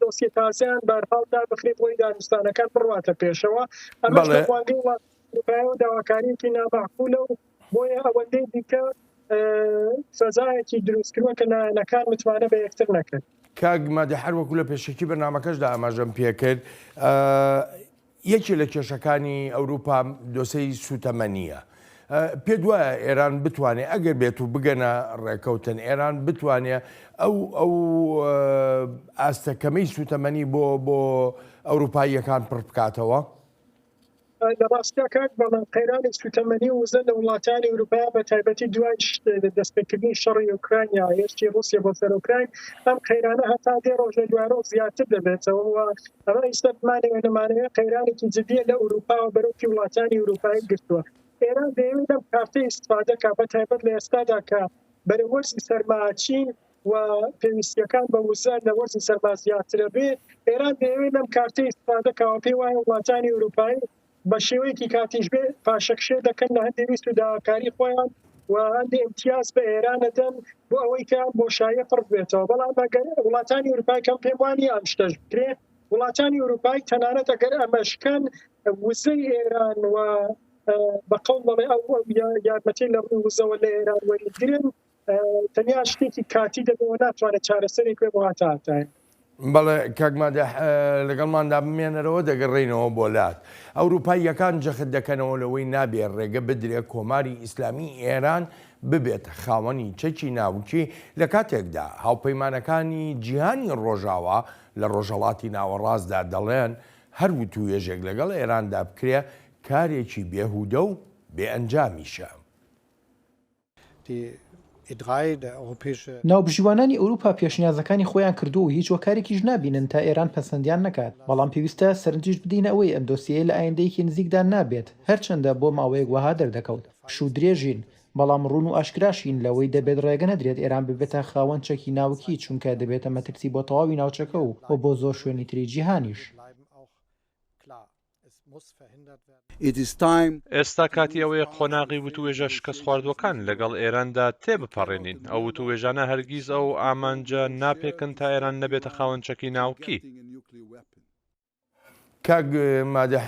دۆسیە تازەیان بەرحاڵ دابخرێت بۆی دانوستانەکان بڕواتە پێشەوە ئەمەش لە ڕوانگەی وڵاتی ئەوروپایەوە داواکارییەکی نامەعقولە و بۆیە ئەوەندەی دیکە فەزایەکی دروستکردووە کە لایەنەکان متمانە بە یەکتر نەکەن. کاک مادح هەر وەکو لە پێشەکی بەرنامەکەشدا ئاماژەم پێکرد یەکێ لە کێشەکانی ئەوروپا دۆسێی سوتەمەنییە. پێت وایە ئێران بتوانێ ئەگەر بێت و بگەنە ڕێکەوتن ئێران بتوانێ ئەو ئەو ئاستە کەمەی سوتەمەنی بۆ بۆ ئەوروپاییەکان پڕ بکاتەوە؟ لە ڕاستیا کاک بەڵام قەیرانی سوتەمەنی و وزە لە وڵاتانی ئەوروپا بە تایبەتی دوای دەستپێکردنی شەڕی ئۆکرانیا هێرشی ڕووسیا بۆ سەر ئۆکراین ئەم قەیرانە هەتا دێ ڕۆژ لە دوای ڕۆژ زیاتر دەبێتەوە و ئەمە ئیستا بمانەوێ نەمانەوێ قەیرانێکی جدیە لە ئەوروپاوە بەرۆکی وڵاتانی ئەوروپایی گرتووە. ئێران دەیەوێت لەم کارتە ئیستفادە کا بە تایبەت لە ئێستادا کە بەرەو وەرزی سەرما ئەچین و پێویستیەکان بە وزە لە وەرزی سەرما زیاترە بێ ئێران دەیەوێت لەم کارتە ئیستفادە کا و پێی وایە وڵاتانی ئەوروپایی بە شێوەیەکی کاتیش بێ پاشەکشێ دەکەن لە هەندێ ویست و داواکاری خۆیان و هەندێ ئیمتیاز بە ئێران ئەدەن بۆ ئەوەی کە ئەم بۆشاییە پڕ ببێتەوە بەڵام ئەگەر وڵاتانی ئەوروپای کەم پێم وانییە ئەم شتەش بکرێ وڵاتانی ئەوروپای تەنانەت ئەگەر ئەمەش کەن وزەی ئێران و بە قەوڵ بەڵێ ئەو یارمەتی لە ڕووی وزەوە لە ئێران وەریگرن تەنیا شتێکی کاتی دەبێت و ناتوانێت چارەسەرێک بێت بۆ هەتا هەتایە. بەڵێ کاک مادح لەگەڵماندا بمێنەرەوە دەگەڕێینەوە بۆ لات. ئەوروپاییەکان جەخت دەکەنەوە لەوەی نابێ ڕێگە بدرێ کۆماری ئیسلامی ئێران ببێتە خاوەنی چەکی ناوکی لە کاتێکدا هاوپەیمانەکانی جیهانی ڕۆژاوا لە ڕۆژهەڵاتی ناوەڕاستدا دەڵێن هەر وتووێژێک لەگەڵ ئێراندا بکرێ کارێکی بێهودە و بێ ئەنجامیشە. ناوبژیوانانی ئەوروپا پێشنیازەکانی خۆیان کردووە و هیچ هۆکارێکیش نابینن تا ئێران پەسەندیان نەکات، بەڵام پێویستە سەرنجیش بدەینە ئەوەی ئەم دۆسیەیە لە ئایندەیەکی نزیکدا نابێت، هەرچەندە بۆ ماوەیەک وەها دەردەکەوت پشوودرێژین، بەڵام ڕوون و ئاشکراشین لەوەی دەبێت ڕێگە نەدرێت ئێران ببێتە خاوەن چەکی ناوکی چونکە دەبێتە مەترسی بۆ تەواوی ناوچەکە و بۆ زۆر شوێنی تری جیهانیش. ئێستا کاتی ئەوەیە قۆناغی وتووێژە شکستخواردووەکان لەگەڵ ئێراندا تێبپەڕێنین. ئەو وتووێژانە هەرگیز ئەو ئامانجە ناپێکن تا ئێران نەبێتە خاوەن چەکی ناوکی. کاک مادح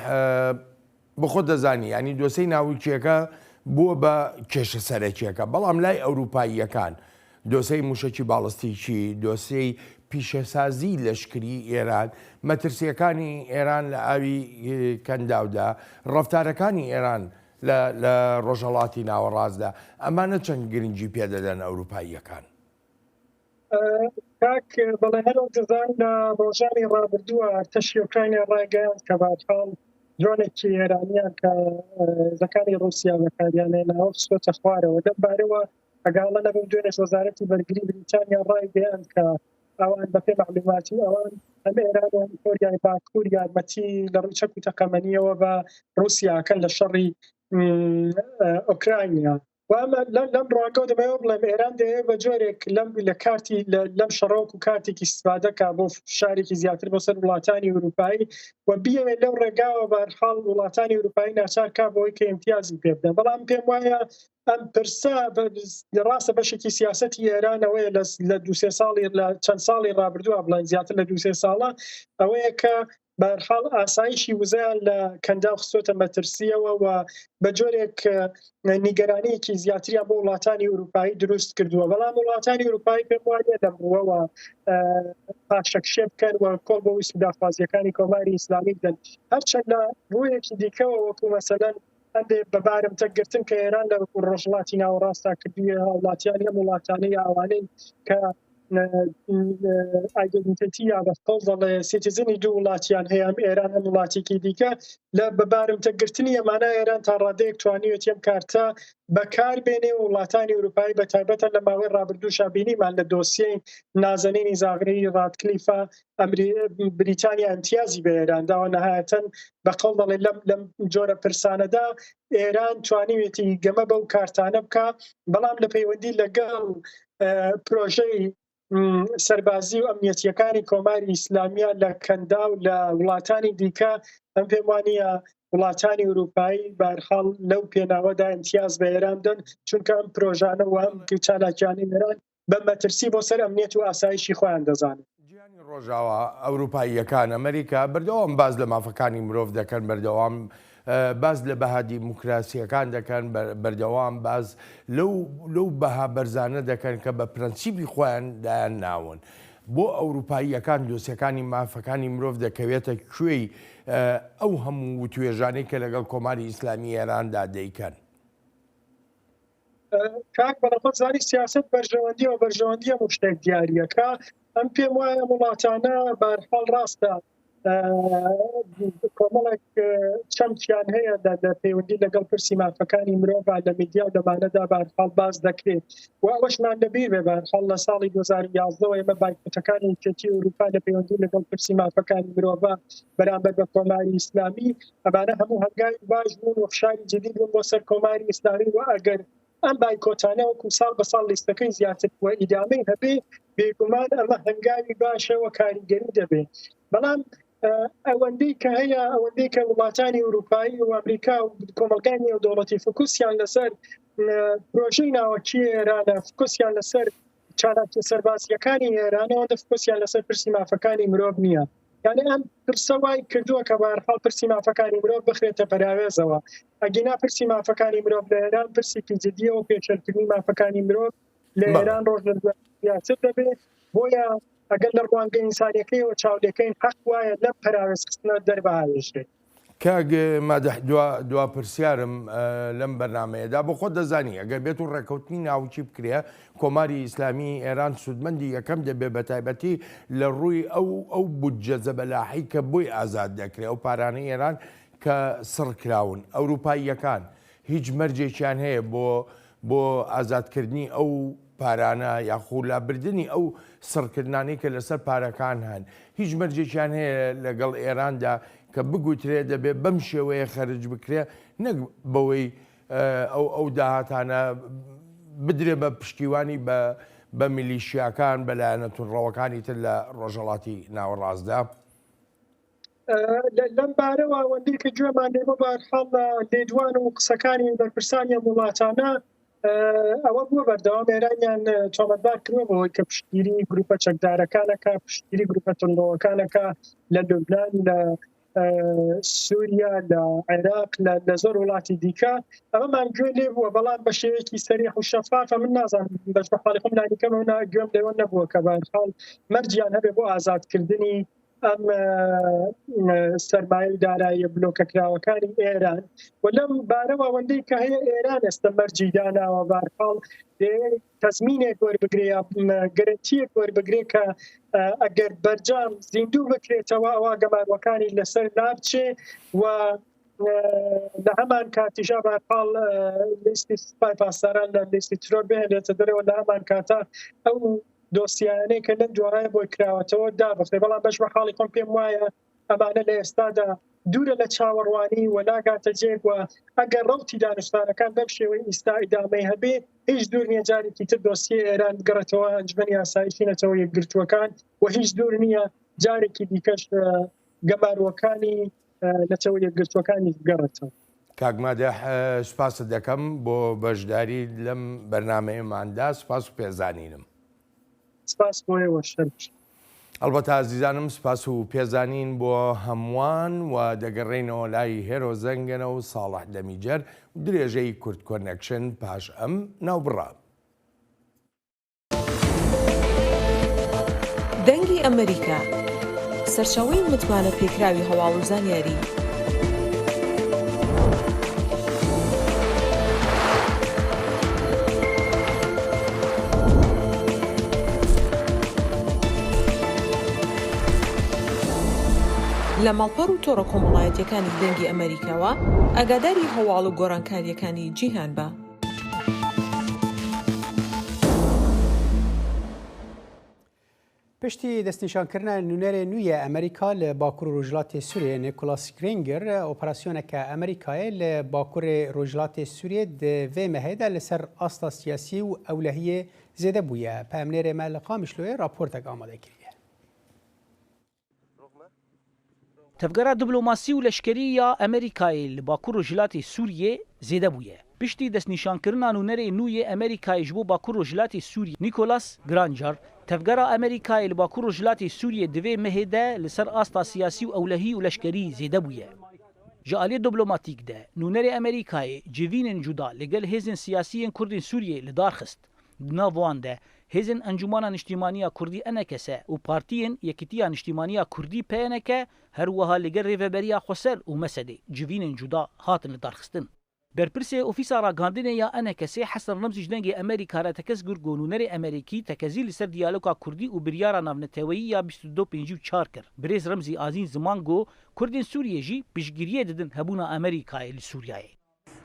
بۆ خۆت دەزانی یانی دۆسێی ناوکییەکە بووە بە کێشە سەرەکییەکە، بەڵام لای ئەوروپاییەکان دۆسێی مووشەکی باڵستیکی، دۆسێی پیشەسازیی لەشکریی ئێران، مەترسییەکانی ئێران لە ئاوی کەنداودا، ڕەفتارەکانی ئێران لە لە ڕۆژهەڵاتی ناوەڕاستدا، ئەمانە چەند گرنگی پێ دەدەن ئەوروپاییەکان؟ کاک بەڵێ هەر وەک دەزانن لە ڕۆژانی ڕابردووە ئەرتەشی ئۆکراینیا ڕایگەیاند کە بەهەرحاڵ درۆنێکی ئێرانیان کە هێزەکانی ڕووسیا بەکاریان هێناوە خستۆتە خوارەوە لەم بارەوە ئەگەر هەڵە نەبم دوێنێش وەزارەتی بەرگری بریتانیا ڕایگەیاند کە ئەوان بەپێ مەعلوماتی ئەوان هەم ئێران و هەم کۆریای باکوور یارمەتی لە ڕووی چەک و تەقەمەنیەوە بە ڕووسیاکەن لە شەڕی ئۆکراینیا و ئەمە لەم ڕوانگەوە دەمەوێت بڵێم ئێران دەیەوێت بە جۆرێک لەم لە کارتی لەم شەڕەوەکو کارتێکی استفادە کا بۆ فشارێکی زیاتر بۆ سەر وڵاتانی ئەوروپایی و بیەوێت لەو ڕێگاوە بەهەرحاڵ وڵاتانی ئەوروپایی ناچار کا بۆی کە ئیمتیازی پێ بدەن بەڵام پێم وایە ئەم پرسە ڕاستە بەشێکی سیاسەتی ئێران ئەوەیە لە دوسێ ساڵی لە چەند ساڵی ڕابردووە بڵێن زیاتر لە دوسێ ساڵە ئەوەیە کە. بەهەرحاڵ ئاسایشی وزەیان لە کەنداو خستۆتە مەترسیەوە و بە جۆرێک نیگەرانیەکی زیاتریان بۆ وڵاتانی ئوروپایی دروست کردووە بەڵام وڵاتانی ئوروپایی پێم وانە لەم ڕووەوە پاشەکشێ بکەن و کۆڵ بۆ ویست و داخوازیەکانی کۆماری ئیسلامی بدەن هەرچەند لە ڕوویەکی دیکەوە وەکو مەسەلەن هەندێک بە بارمتە گرتن کە ئێران لە ڕۆژهەڵاتی ناوەڕاستا کردوویە هاوڵاتیانی ئەم وڵاتانەی ئەوانەی کە identity یا بە قەوڵ دەڵێ citizen ی دوو وڵاتیان هەیە ئەم ئێران ئەم وڵاتێکی دیکە لە بە بارمتە گرتنی ئەمانە ئێران تا ڕادەیەک توانیوێتی ئەم کارتە بەکار بێنێ و وڵاتانی ئوروپایی بە تایبەتە لە ماوەی ڕابردووشا بینیمان لە دۆسیەی نازەنینی زاغری ڕاتکلیفا ئەمری بریتانیا ئیمتیازی بە ئێران داوە نەهایەتەن بە قەوڵ دەڵێ لەم لەم جۆرە پرسانەدا ئێران توانیوێتی گەمە بەو کارتانە بکا بەڵام لە پەیوەندی لەگەڵ پرۆژەی سەربازی و ئەمنیەتیەکانی کۆماری ئیسلامیە لە کەنداو لە وڵاتانی دیکە ئەم پێم وانە وڵاتانی ئوروپایی بارحاڵ لەو پێناوەدا ئیمتیاز بە ئێران بدەن چونکە ئەم پرۆژانە و ئەم چالاکیانەی ئێران بە مەترسی بۆ سەر ئەمنیەت و ئاسایشی خۆیان دەزانن. جیهانی ڕۆژاوا، ئەوروپاییەکان، ئەمریکا بەردەوام باس لە مافەکانی مرۆڤ دەکەن، بەردەوام باس لە بەها دیموکراسییەکان دەکەن، بەردەوام باس لەو لەو بەها بەرزانە دەکەن کە بە پرەنسیپی خۆیان دایان ناون. بۆ ئەوروپاییەکان دۆسیەکانی مافەکانی مرۆڤ دەکەوێتە کوێی ئەو هەموو وتوێژانەی کە لەگەڵ کۆماری ئیسلامی ئێراندا دەیکەن؟ کاک بەڵێ زانی سیاست بەرژەوەندیەوە بەرژەوەندی هەموو شتێک دیاریەکە ئەم پێم وایە ئەم وڵاتانە بارحاڵ ڕاستە کۆمەڵێک چەمکیان هەیە لە پەیوەندی لەگەڵ پرسی مافەکانی مرۆڤ لە میدیا و لەمانەدا بارحاڵ باس دەکرێت و ئەوەشمان لەبیر بێ بارحاڵ لە ساڵی 2011 ئێمە بایکۆتەکانی یەکێتی ئەوروپا لە پەیوەندی لەگەڵ پرسی مافەکانی مرۆڤ بەرامبەر بە کۆماری ئیسلامی ئەمانە هەموو هەنگاوی باش بوون و فشاری جدی بوون بۆ سەر کۆماری ئیسلامی و ئەگەر ئەم بایکۆتانە وەکو ساڵ بە ساڵ لیستەکەی زیاتر و ئیدامەی هەبێ بێگومان ئەمە هەنگاوی باشە و کاریگەری دەبێ بەڵام ئەوەندەی کە هەیە ئەوەندەی کە وڵاتانی ئەوروپایی و ئەمریکا و کۆمەڵگای نێودەوڵەتی فکوسیان لەسەر پرۆژەی ناوەکی ئێرانە فکوسیان لەسەر چالاکیە سەربازیەکانی ئێران ئەوەندە فکوسیان لەسەر پرسی مافەکانی مرۆڤ نییە یعنی ئەم پرسە وای کردووە کە بەهەرحاڵ پرسی مافەکانی مرۆڤ بخرێتە پەراوێزەوە ئەگینا پرسی مافەکانی مرۆڤ لە ئێران پرسێکی جدیە و پێشێلکردنی مافەکانی مرۆڤ لە ئێران ڕۆژ لە دوای زیاتر دەبێت بۆیە ئەگەر لە ڕوانگە ئینسانیەکەیەوە چاولێکەین حەق وایە لەم پەراوێزخستنە دەربهاوێژرێت. کاک مادح دوا دوا پرسیارم لەم بەرنامەیەدا بۆ خۆت دەزانی ئەگەر بێت و ڕێککەوتنی ناوکی بکرێ کۆماری ئیسلامی ئێران سوودمەندی یەکەم دەبێ بە تایبەتی لە ڕووی ئەو ئەو بودجە زەبەلاحی کە بۆی ئازاد دەکرێ ئەو پارانەی ئێران کە سڕ کراون ئەوروپاییەکان هیچ مەرجێکیان هەیە بۆ بۆ ئازادکردنی ئەو پارانە یاخو لابردنی ئەو سڕکردنانەی کە لەسەر پارەکان هەن هیچ مەرجێکیان هەیە لەگەڵ ئێراندا کە بگوترێ دەبێ بەم شێوەیە خەرج بکرێ نەک بەوەی ئەو ئەو داهاتانە بدرێ بە پشتیوانی بە بە میلیشیاکان بە لایەنە توندڕەوەکانی تر لە ڕۆژهەڵاتی ناوەڕاستدا؟ لەم بارەوە ئەوەندەی کە گوێمان لێ بۆ بەهەرحاڵ لە لێدوان و قسەکانی بەرپرسانی ئەم وڵاتانە ئەوە بووە بەردەوام ئێرانیان تۆمەتبار کردووە بەوەی کە پشتگیری گروپە چەکدارەکانەکە پشتگیری گروپە توندڕەوەکانەکە لە لوبناان لە سووریا لە عێراق لە زۆر وڵاتی دیکە ئەمەمان گوێ لێ بووە بەڵام بە شێوەیەکی سەریح و شەفافە من نازانم بەش بە حاڵی خۆم لانیکەمەوە گوێم لێوە نەبووە کە بەهەرحاڵ مەرجیان هەبێ بۆ ئازادکردنی ئەم سەرمایە و داراییە بلۆکەکراوەکانی ئێران و لەم بارەوە ئەوەندەی کە هەیە ئێران ئێستا مەرجی داناوە بارحاڵ تەزمینێک وەربگرێ یا گەرەنتیەک وەربگرێ کە ئەگەر بەرجام زیندوو بکرێتەوە ئەوە گەمارۆکانی لەسەر لابچێ و لە هەمان کاتیشا بارحاڵ لیستی سوپای پاسداران لە لیستی ترۆر بهێنێتە دەرەوە لە هەمان کاتا ئەو دۆسیانەی کە لەم دوایە بۆی کراوەتەوە دابخرێ بەڵام بەش بە حاڵی خۆم پێم وایە ئەمانە لە ئێستادا دوورە لە چاوەڕوانی و ناگاتە جێگ و ئەگەر ڕەوتی دانوستانەکان بەم شێوەی ئیستا ئیدامەی هەبێ هیچ دوور نییە جارێکی تر دۆسیەی ئێران بگەڕێتەوە ئەنجومەنی ئاسایشی نەتەوە یەکگرتووەکان و هیچ دوور نییە جارێکی دیکەش گەمارۆکانی نەتەوە یەکگرتووەکانیش بگەڕێتەوە. کاک مادح سوپاست دەکەم بۆ بەشداریت لەم بەرنامەیەماندا سوپاس و پێزانینم. سپاس بۆ ئێوەش هەر بژین. ئەڵبەتە ئازیزانم سپاس و پێزانین بۆ هەمووان و دەگەڕێینەوە لای هێرۆ زەنگەنە و ساڵح دەمیجەر و درێژەی کورد کۆنێکشن پاش ئەم ناوبڕە. دەنگی ئەمەریکا، سەرچاوەی متمانە پێکراوی هەواڵ و زانیاری. لە ماڵپەڕ و تۆڕە کۆمەڵایەتیەکانی دەنگی ئەمەریکاوە ئاگاداری هەواڵ و گۆڕانکاریەکانی جیهان بە. پشتی دەستنیشانکردنە نوێنەرê nû yê Amerîka li Bakur û Rojhilatê Sûriyê Nicholas Grainger operasyoneke Amerîkayê li Bakurê Rojhilatê Sûriyê di vê mehê de li ser asta siyasî û ewlehiyê zêde bûye. Peyamnêrê me li Qamişloyê raportek amade kiriye. Tevgera diplomasî û leşkerî ya Amerîkayê li Bakur Rojhilatê Sûriyê zêde bûye. Piştî destnîşankirina nûnerê nû yê Amerîkayê ji bo Bakur Rojhilatê Sûriyê Nicholas Granger, tevgera Amerîkayê li Bakur Rojhilatê Sûriyê di vê mehê de li ser asta siyasî û ewlehî û leşkerî zêde bûye. Ji aliyê diplomatîk de nûnerê Amerîkayê civînên cuda li gel hêzên siyasî yên Kurdên Sûriyê li dar xist. Di nav wan de hêzên Encûmana Niştîmaniya Kurdî ENKS û partiyên Yekîtiya Niştîmaniya Kurdî PNK her wiha li gel Rêveberiya Xweser û MSD'ê civînên cuda hatin lidarxistin. Berpirsê Ofîsa Ragihandinê ya ENKS'ê Hesen Remzî ji Dengê Amerîka re tekez kir ku nûnerê Amerîkî tekezî li ser diyaloga Kurdî û biryara navneteweyî ya 22 54 kir. Birêz Remzî anî ziman ku Kurdên Sûriyê jî piştgiriyê didin hebûna Amerîkayê li Sûriyeyê.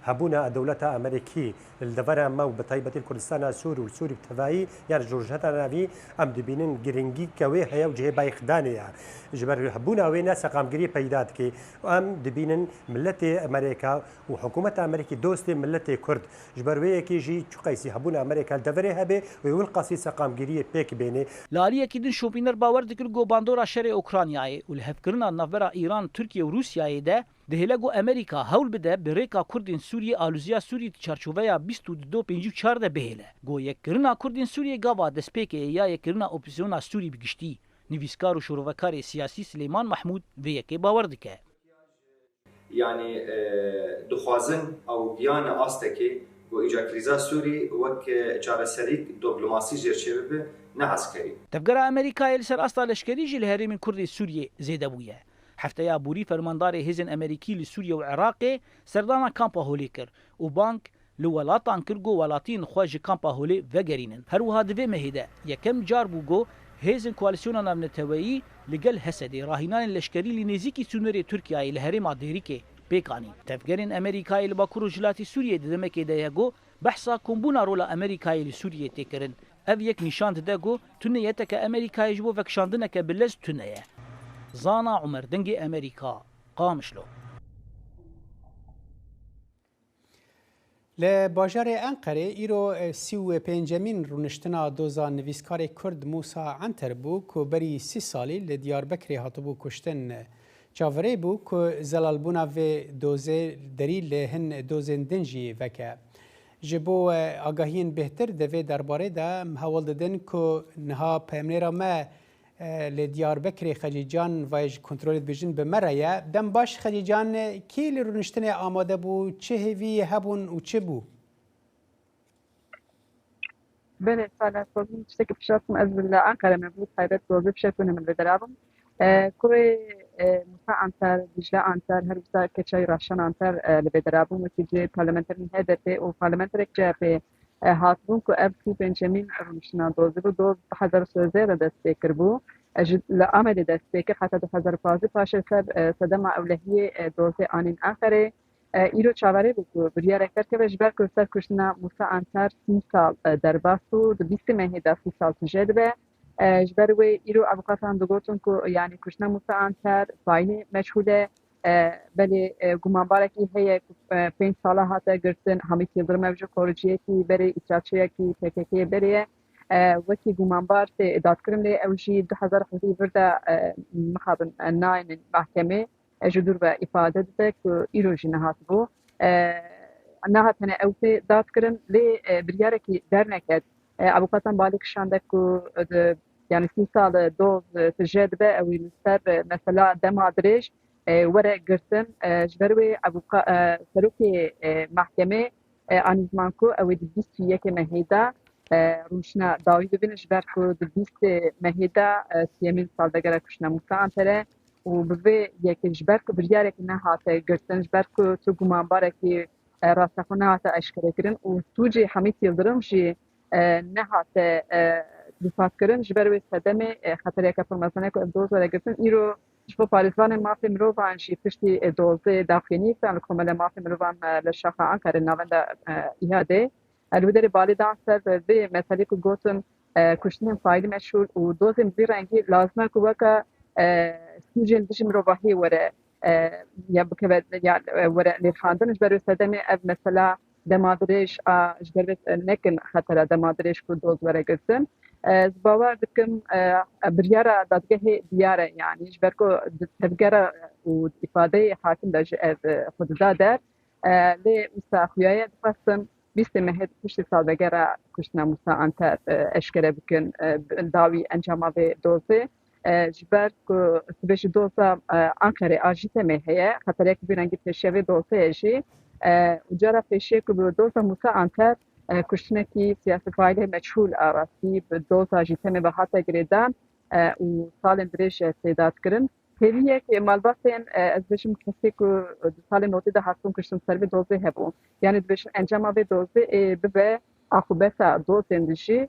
Hebûna dewleta Amerîkî li devera me û bi taybetî li Kurdistana Sûrî û li Sûrî bi tevayî yan ji Rojhilata Navî em dibînin giringîke wê heye û cihê bayîxdanê ye. Ji ber hebûna wê ne seqamgiriyê peyda dike û em dibînin miletê Amerîka û hikûmeta Amerîkî dostê miletê Kurd. Ji ber wê yekê jî çi qeysî hebûna Amerîka li deverê hebe wê wilqasî seqamgiriyê pêk bêne. Li aliyekî din şopîner bawer dikir ku bandora şerê Ukranyayê û lihevkirina navbera Îran, Tirkiye û Rûsyayê de Dihêle ku Amerîka hewl bide bi rêka Kurdên Sûriyê aloziya Sûriyê di çarçoveya 22 54 de bihêle. Ku yekkirina Kurdên Sûriyê gava destpêkê ye ya yekkirina opozîsyona Sûrî bi giştî. Nivîskar û şorovekarê siyasî Silêman Mehmûd vê yekê bawer dike. Yanî dixwazin ew giyane astekê ku îca krîza Sûrî wek çareserîk doplomasî jêr çêbibe ne eskerî. Tevgera Amerîkayê li ser asta leşkerî jî li herêmên Kurdê Sûriyê zêde bûye. Hefteya borî fermandarê hêzên Amerîkî li Sûriye û Iraqê serdana Kampa Holê kir û bang li welatan kir ku welatiyên xwe ji Kampa Holê vegerînin. Her wiha di vê mehê de yekem car bû ku hêzên Koalîsyona Navneteweyî li gel HSD'ê rahînanên leşkerî li nêzîkî sînorê Tirkiyeyê li herêma Dêrikê pêk anîn. Tevgerên Amerîkayê li Bakur Rojhilatê Sûriyeyê di demekê de ye ku Behsa kombûna rola Amerîkayê li Sûriyeyê tê kirin. Ev yek nîşan dide ku tu niyeteke Amerîkayê ji bo vekişandineke bi lez tune ye. Zana Umer, Dengê Amerîka, Qamişlo. Li bajarê Enqerê îro 35emîn rûniştina doza nivîskarê Kurd Mûsa Enter bû ku berî sî salî li Diyarbekirê hatibû kuştin. Çaverê bû ku zelalbûna vê dozê derî li hin dozên din jî veke. Ji bo agahiyên bêhtir di vê derbarê de em hewl didin ku niha peyamnêra me li Diyarbekirê Xecîcan vayê ji kontrolê dibêjin bi me re ye. Dem baş Xecîcan, kî li rûniştinê amade bû, çi hêvî hebûn û çi bû? Belê sala min tiştekî piştrast ez li Enqere me bû taybet dozê pişet min li derabim. Kurê Musa Anter, Dicle Anter, her wisa keçayî Rahşan Anter li vê dera bûn wekî cihê parlamenterên HDP û parlamenterek CHP'ê hatibûn ku ev 35emîn rûniştina dozê bû. Doz 2013 de dest pê kiribû. Ji li Amedê dest pê kir heta 2015 paşê ser sedema ewlehiyê dozê anîn Enqerê. Îro çaverê bû ku biryarek derkeve ji ber ku ser kuştina Musa Anter 30 sal derbas bû di bîstê mehê de 30 sal tije dibe. Ji ber wê îro avukatan digotin ku yanî kuştina Musa Anter faîlê meçhûl e belê gumanbarekî heye ku pênc sala hate girtin Hamît Yildirim ew ji qoriciyekî berê îtiraçiyekî PKK'ê berê ye wekî gumanbar tê dadkirin lê ew jî 2017 vir de mixabin nayênin mehkemê ji dûr ve îfade dide ku îro jî nehatibû nehat hene ew tê dadkirin lê biryarekî derneket. Avukatan balê kişande ku di. Yanî 30 sal doz tije dibe ew ê li ser mesela dema dirêj were girtin. Ji ber wê serokê mehkemê anî ziman ku ew ê di 21 mehê de rûniştina dawî bibînin ji ber ku di 20 mehê de siyemîn salvegera kuştina Musa Anter e û bi vê yekê ji ber ku biryarekî nehate girtin, ji ber ku tu gumanbarekî rastexwe nehate eşkerekirin û sûcê Hamît Yildirim jî nehate dûpatkirin ji ber wê sedemê xetereyeke pir mezin e ku ev doz were girtin. Îro ji bo parêzvanên mafê mirovan jî piştî dozê daxuyaniyek dan li Komele Mafê Mirovan li Şaxa Enqerê navenda İHA'dê. Li wê derê balê dan ser vê meselê ku gotin kuştinên faîlî meçhûl û dozên bi vî rengî lazim e ku weke sûcên dijî mirovahiyê were ya bikeve ya were lêxandin. Ji ber wê sedemê ev mesela dema dirêj a ji ber vê nekin xetera dema dirêj ku doz were girtin. Ez bawer dikim biryara dadgehê diyar e yanî ji ber ku di tevgera û di îfadeyê hakim de jî ev xwe dida der. Lê wisa xuya ye dixwestin bîstê mehê di piştî salvegera kuştina Musa Anter eşkere bikin dawî encama vê dozê. Ji ber ku sibê ji doza Enqerê a JÎTEMê heye, xetereyek bi vî rengî pêşiya vê dozê ye jî û cara pêşiyê ku bi doza Musa Anter kuştinekî siyasî faîlê meçhûl a rastî bi doza JÎTEMê ve hate girêdan û salên dirêj tê dadkirin. Hêviyek malbatên ez dibêjim kesê ku di salên notê de hatibûn kuştin ser vê dozê hebû. Yanî dibêjin encama vê dozê ê bibe aqûbeta dozên dijî.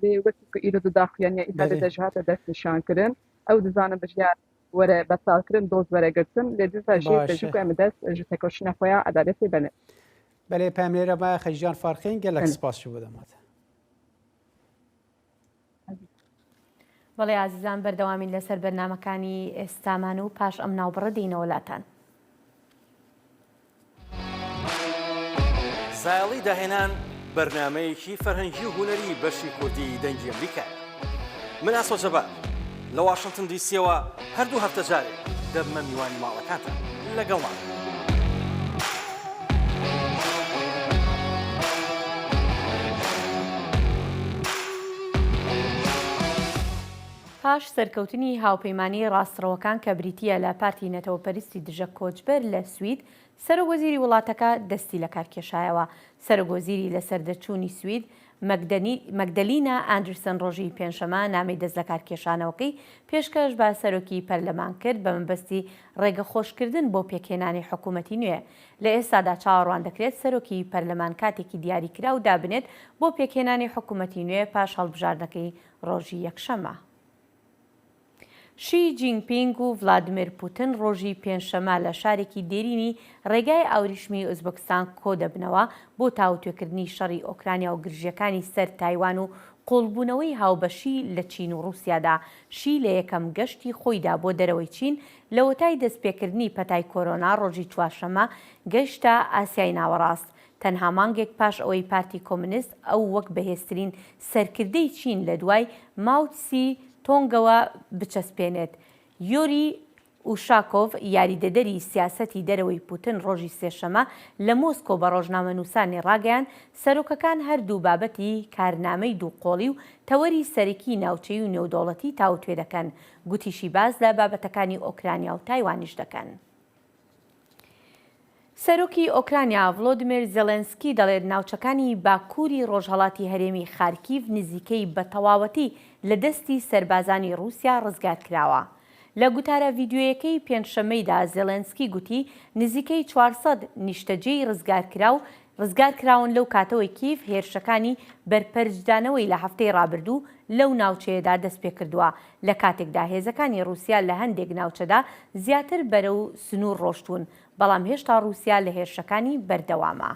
Lê wekî ku îro di daxuyaniya îfadê de jî hate destnîşankirin, ew dizanin biryar were betalkirin, doz were girtin, lê dîsa jî dibêjin ku em ê dest ji tekoşîna xwe ya edaletê bene. Belê peyamnêra me Xecîcan Farxîn gelek spas ji bo dema te. بەڵێ ئازیزان بەردەوامین لەسەر بەرنامەکانی ئێستامان و پاش ئەم ناوبڕە دێینەوە لاتان. زایەڵی داهێنان بەرنامەیەکی فەرهەنگی و هونەری بەشی کوردی دەنگی ئەمریکایە. من ئاسۆ جەبار لە واشنتن دیسیەوە هەردوو هەفتە جارێک دەبمە میوانی ماڵەکانتان لەگەڵمان بن. پاش سەرکەوتنی هاوپەیمانیی ڕاستڕەوەکان کە بریتییە لە پارتی نەتەوەپەرستی دژە کۆچبەر لە سوید، سەرۆکوەزیری وڵاتەکە دەستی لەکارکێشایەوە. سەرۆکوەزیری لەسەردەرچوونی سوید، مەگدەلینا ئاندرسن ڕۆژی پێنجشەممە نامەی دەستلەکارکێشانەوەکەی پێشکەش بە سەرۆکی پەرلەمان کرد بە مەبەستی ڕێگەخۆشکردن بۆ پێکهێنانی حکومەتی نوێ. لە ئێستادا چاوەڕوان دەکرێت سەرۆکی پەرلەمان کاتێکی دیاریکراو دابنێت بۆ پێکهێنانی حکومەتی نوێ پاش هەڵبژاردنەکەی ڕۆژی یەکشەممە. شی جینگ پینگ و ڤلادیمێر پوتن ڕۆژی پێنجشەممە لە شارێکی دێرینی ڕێگای ئاوریشمی ئۆزبەکستان کۆدەبنەوە بۆ تاوتوێکردنی شەڕی ئۆکرانیا و گرژییەکانی سەر تایوان و قووڵبوونەوەی هاوبەشی لە چین و ڕووسیادا. شی لە یەکەم گەشتی خۆیدا بۆ دەرەوەی چین لەوەتای دەستپێکردنی پەتای کۆرۆنا ڕۆژی چوارشەممە گەشتە ئاسیای ناوەڕاست. تەنها مانگێک پاش ئەوەی پارتی کۆمۆنیست ئەو وەک بەهێزترین سەرکردەی چین لە دوای ماو تسی تۆنگەوە بچەسپێنێت. یۆری ئوشاکۆڤ، یاریدەدەری سیاسەتی دەرەوەی پوتن ڕۆژی سێشەمە لە مۆسکۆ بە ڕۆژنامەنووسانی ڕاگەیاند، سەرۆکەکان هەردوو بابەتی کارنامەی دووقۆڵی و تەوەری سەرەکی ناوچەیی و نێودەوڵەتی تاوتوێ دەکەن. گوتیشی باس لە بابەتەکانی ئۆکرانیا و تایوانیش دەکەن. سەرۆکی ئۆکرانیا ڤلۆدیمێر زێڵێنسکی دەڵێت ناوچەکانی باکووری ڕۆژهەڵاتی هەرێمی خارکیڤ نزیکەی بە تەواوەتی لە دەستی سەربازانی ڕووسیا ڕزگار کراوە. لە گوتارە ڤیدیۆیەکەی پێنجشەممەیدا زێڵێنسکی گوتی نزیکەی 400 نیشتەجێی ڕزگارکراو ڕزگارکراون لەو کاتەوەی کیڤ هێرشەکانی بەرپەرچدانەوەی لە هەفتەی ڕابردوو لەو ناوچەیەدا دەستپێکردووە، لە کاتێکدا هێزەکانی ڕووسیا لە هەندێک ناوچەدا زیاتر بەرەو سنوور ڕۆشتوون، بەڵام هێشتا ڕووسیا لە هێرشەکانی بەردەوامە.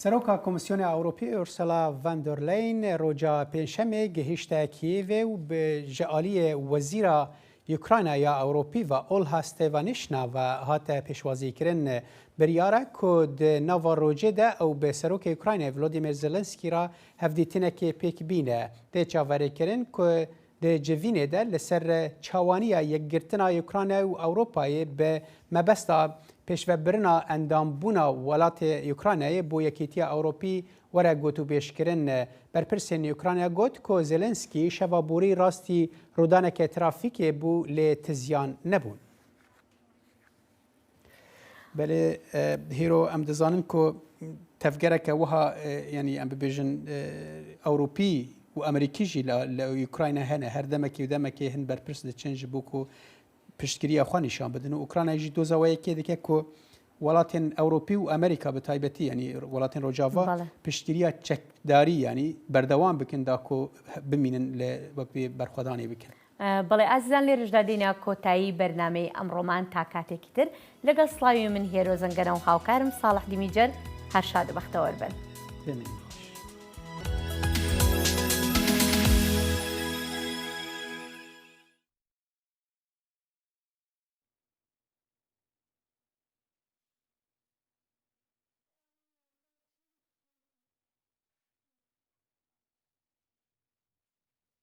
سەرۆکا کۆمیسیۆنی ئەوروپی ئورسلا ڤان دۆر لەین ڕۆژا پێنجشەمێ گەهیشتە کیێڤێ و ژە ئالیێ وەزیرا یوکراینا یا ئەوروپی ڤە ئۆلها ستێڤانیشنا ڤە هاتە پێشوازیکردن. بریارە کو د ناڤا ڕۆژێ دە ئەو بە سەرۆکێ یوکراینای ڤلۆدیمێر زێلێنسکی را هەڤدیتنەکێ پێک بینە. تێ چاڤەرێکردن کو د جڤینێ دە لە سەر چاوانیا یەکگرتنا یوکراینای و ئەوروپایێ بە مەبەستا. pêşvebirina endambûna welatê Ukraynayê bo Yekîtiya Ewropî were gotûbêjkirin. Berpirsên Ukrayna got ku Zelenskiy şeva borî rastî rûdaneke trafîkê bû lê ti ziyan nebûn. Belê hîro em dizanin ku tevgereke wiha yanî em bibêjin Ewropî û Amerîkî jî li Ukrayna hene. Her demekê û demekê hin berpirs diçin ji bo ku piştgiriya xwe nîşan bidin û Ukrayna jî doza wê yekê dike ku welatên Ewropî û Amerîka bi taybetî yanî welatên Rojava piştgiriya çekdarî yanî berdewam bikin da ku bimînin li wek wê berxwedanê bikin. بەڵێ ئازیزان لێرەشدا دێینە کۆتایی بەرنامەی ئەمڕۆمان تا کاتێکی تر لەگەڵ سڵاوی من هێرۆ زەنگەنە و هاوکارم ساڵح دیمیجەر هەر شاد و بەختەوەر بن. بمێنن.